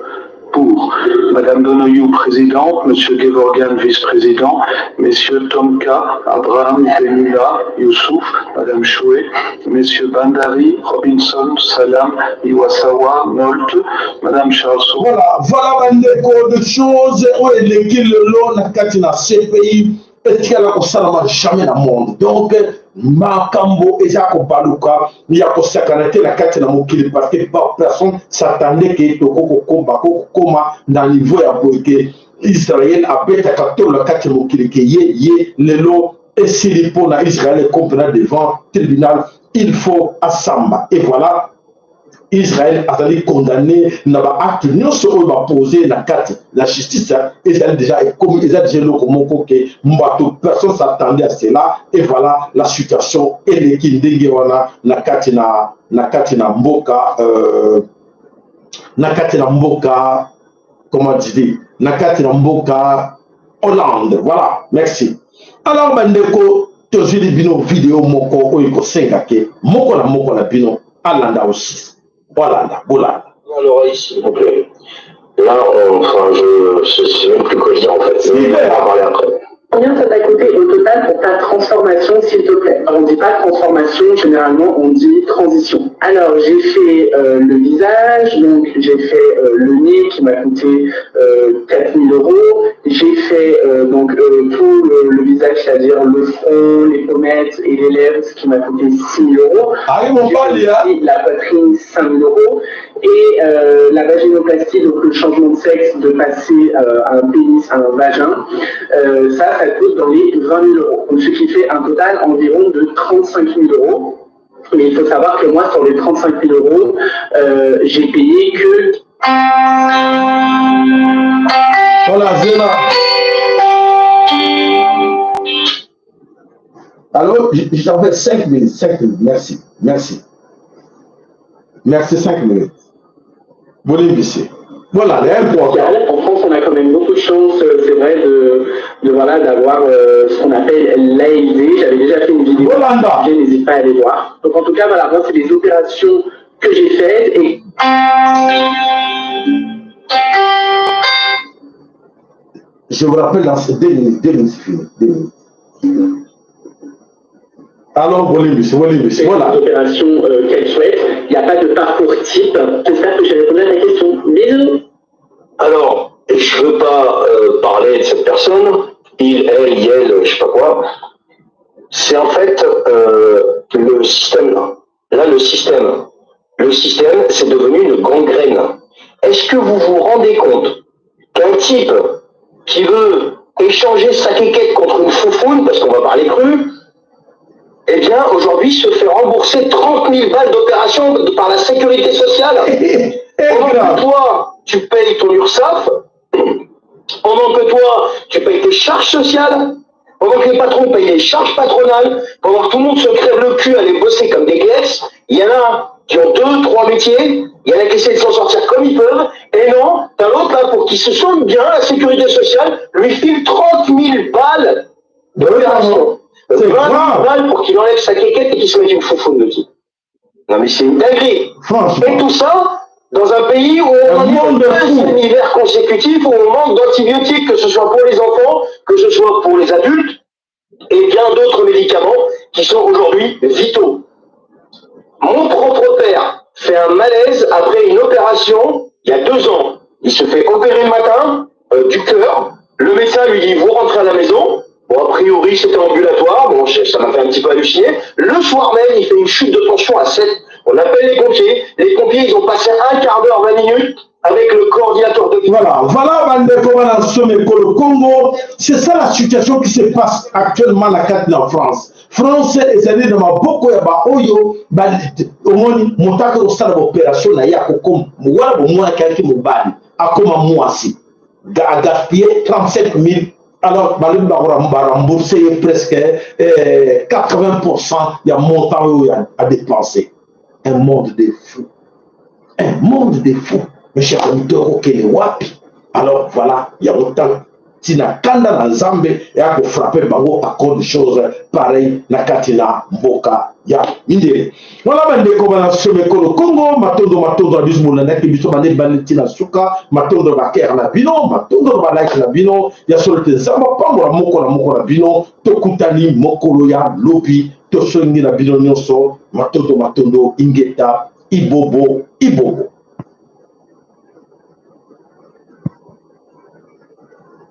Pour Madame Donohue, présidente, Monsieur Gevorgian, vice-président, Messieurs Tomka, Abraham, Benula, Youssouf, Madame Choué, Messieurs Bandari, Robinson, Salam, Iwasawa, Nolte, Madame Charles. Voilà, voilà bandeko de choses oyo eleki lelo na kati na CPI, etikala kosalama jamais na monde. Donc makambo eza kobaluka ya kosakana te na kati na mokili, parce que personne s'attendait ke toko kokoma na niveau ya boye ke. Israël abetaka tolo na kati ya mokili ke ye ye lelo esili mpo na Israël ekompena devant tribunal, il faut asamba. Et voilà, Israël azali condamné na ba acte nyonso oyo bapose na kati la justice. Ezali déjà ekomi, eza déjà eloko moko ke bato, personne s'attendait à cela. Et voilà la situation eleki ndenge wana na kati na mboka, na kati na mboka, comment dire, na kati na mboka Hollande. Voilà, merci. Alors bandeko, tozwili bino video moko oyo ekosenga ke moko na moko na bino alanda aussi. Bolanda, bolanda. Alors ici, ok. Là, enfin, je sais même plus quoi dire en fait. Mais on va en parler après. Combien ça t'a coûté au total pour ta transformation, s'il te plaît? On dit pas transformation, généralement on dit transition. Alors j'ai fait le visage, donc j'ai fait le nez qui m'a coûté 4000 euros. J'ai fait donc tout le visage, c'est-à-dire le front, les pommettes et les lèvres, ce qui m'a coûté 6000 euros. Ah, ils m'ont pas dit, hein. La poitrine, 5000 euros. Et la vaginoplastie, donc le changement de sexe, de passer à un pénis à un vagin, ça coûte dans les 20 000 euros. Donc, ce qui fait un total environ de 35 000 euros. Mais il faut savoir que moi, sur les 35 000 euros, j'ai payé que Voilà, Zena. Alors, j'en fais 5 minutes, 5 minutes. Merci, merci. Merci, 5 minutes. Bolimbisi. Voilà, un point. En France, on a quand même beaucoup de chance, c'est vrai, de voilà, d'avoir ce qu'on appelle l'ALD. J'avais déjà fait une vidéo. Bolanda. N'hésite pas à aller voir. Donc, en tout cas, voilà, moi, c'est des opérations que j'ai faites et Je vous rappelle dans ces 2 minutes, 2 minutes, c'est fini, 2 minutes. Alors, Bolimbisi, Bolimbisi, voilà. Les opérations qu'elle souhaite. Il n'y a pas de parcours type. J'espère que j'ai répondu à ta question. Bisous. Alors, je veux pas parler de cette personne, il, elle, elle, je sais pas quoi. C'est en fait le système là. Là, le système. Le système, c'est devenu une gangrène. Est-ce que vous vous rendez compte qu'un type qui veut échanger sa quéquette contre une foufoune, parce qu'on va parler cru, eh bien, aujourd'hui, se fait rembourser 30 000 balles d'opération par la sécurité sociale? Pendant que toi, tu payes ton URSSAF, pendant que toi, tu payes tes charges sociales, pendant que les patrons payent les charges patronales, pendant que tout le monde se crève le cul à aller bosser comme des glex, il y en a qui ont deux, trois métiers, il y en a qui essaient de s'en sortir comme ils peuvent, et non, t'as l'autre là, pour qu'il se sente bien, la sécurité sociale lui file 30 000 balles d'opération. 20 000 balles pour qu'il enlève sa quéquette et qu'il se mette une foufoune, le type. Non mais c'est une dinguerie. Et tout ça, dans un pays où on est au deuxième hiver consécutif, où on manque d'antibiotiques, que ce soit pour les enfants, que ce soit pour les adultes, et bien d'autres médicaments qui sont aujourd'hui vitaux. Mon propre père fait un malaise après une opération il y a 2 ans. Il se fait opérer le matin du cœur. Le médecin lui dit: «Vous rentrez à la maison.» Bon, a priori, c'était ambulatoire. Bon, ça m'a fait un petit peu halluciner. Le soir même, il fait une chute de tension à 7. On appelle les pompiers. Les pompiers, ils ont passé un quart d'heure, 20 minutes avec le coordinateur de Voilà, voilà, bandeko bana Somekolo Congo. C'est ça la situation qui se passe actuellement na kati na France. France ezali na maboko ya baoyo omoni moto ake kosala baopération na ye, akokoma wana bomonaki ayaki mobali, akoma mwasi, agaspiller 35 000. Alors balobi barembourse ye presque 80% ya montant oyo adépensé. Un monde de fous, un monde de fous, mes chers auditeurs. Okende wapi? Alors voilà, yango ntango ntina kanda na Nzambe ya kofrapper bango à cause de choses pareil na kati na mboka ya mindele. Wana bandeko bana Somekolo Kongo, matondo, matondo na biso bolandaki biso bande bande ntina suka. Matondo na bacœur na bino, matondo na balike na bino. Ya solo te, Nzambe apambola moko na moko na bino. Tokutani mokolo ya lobi. Tosongi na bino nyonso, matondo, matondo, ingeta, ibobo, ibobo.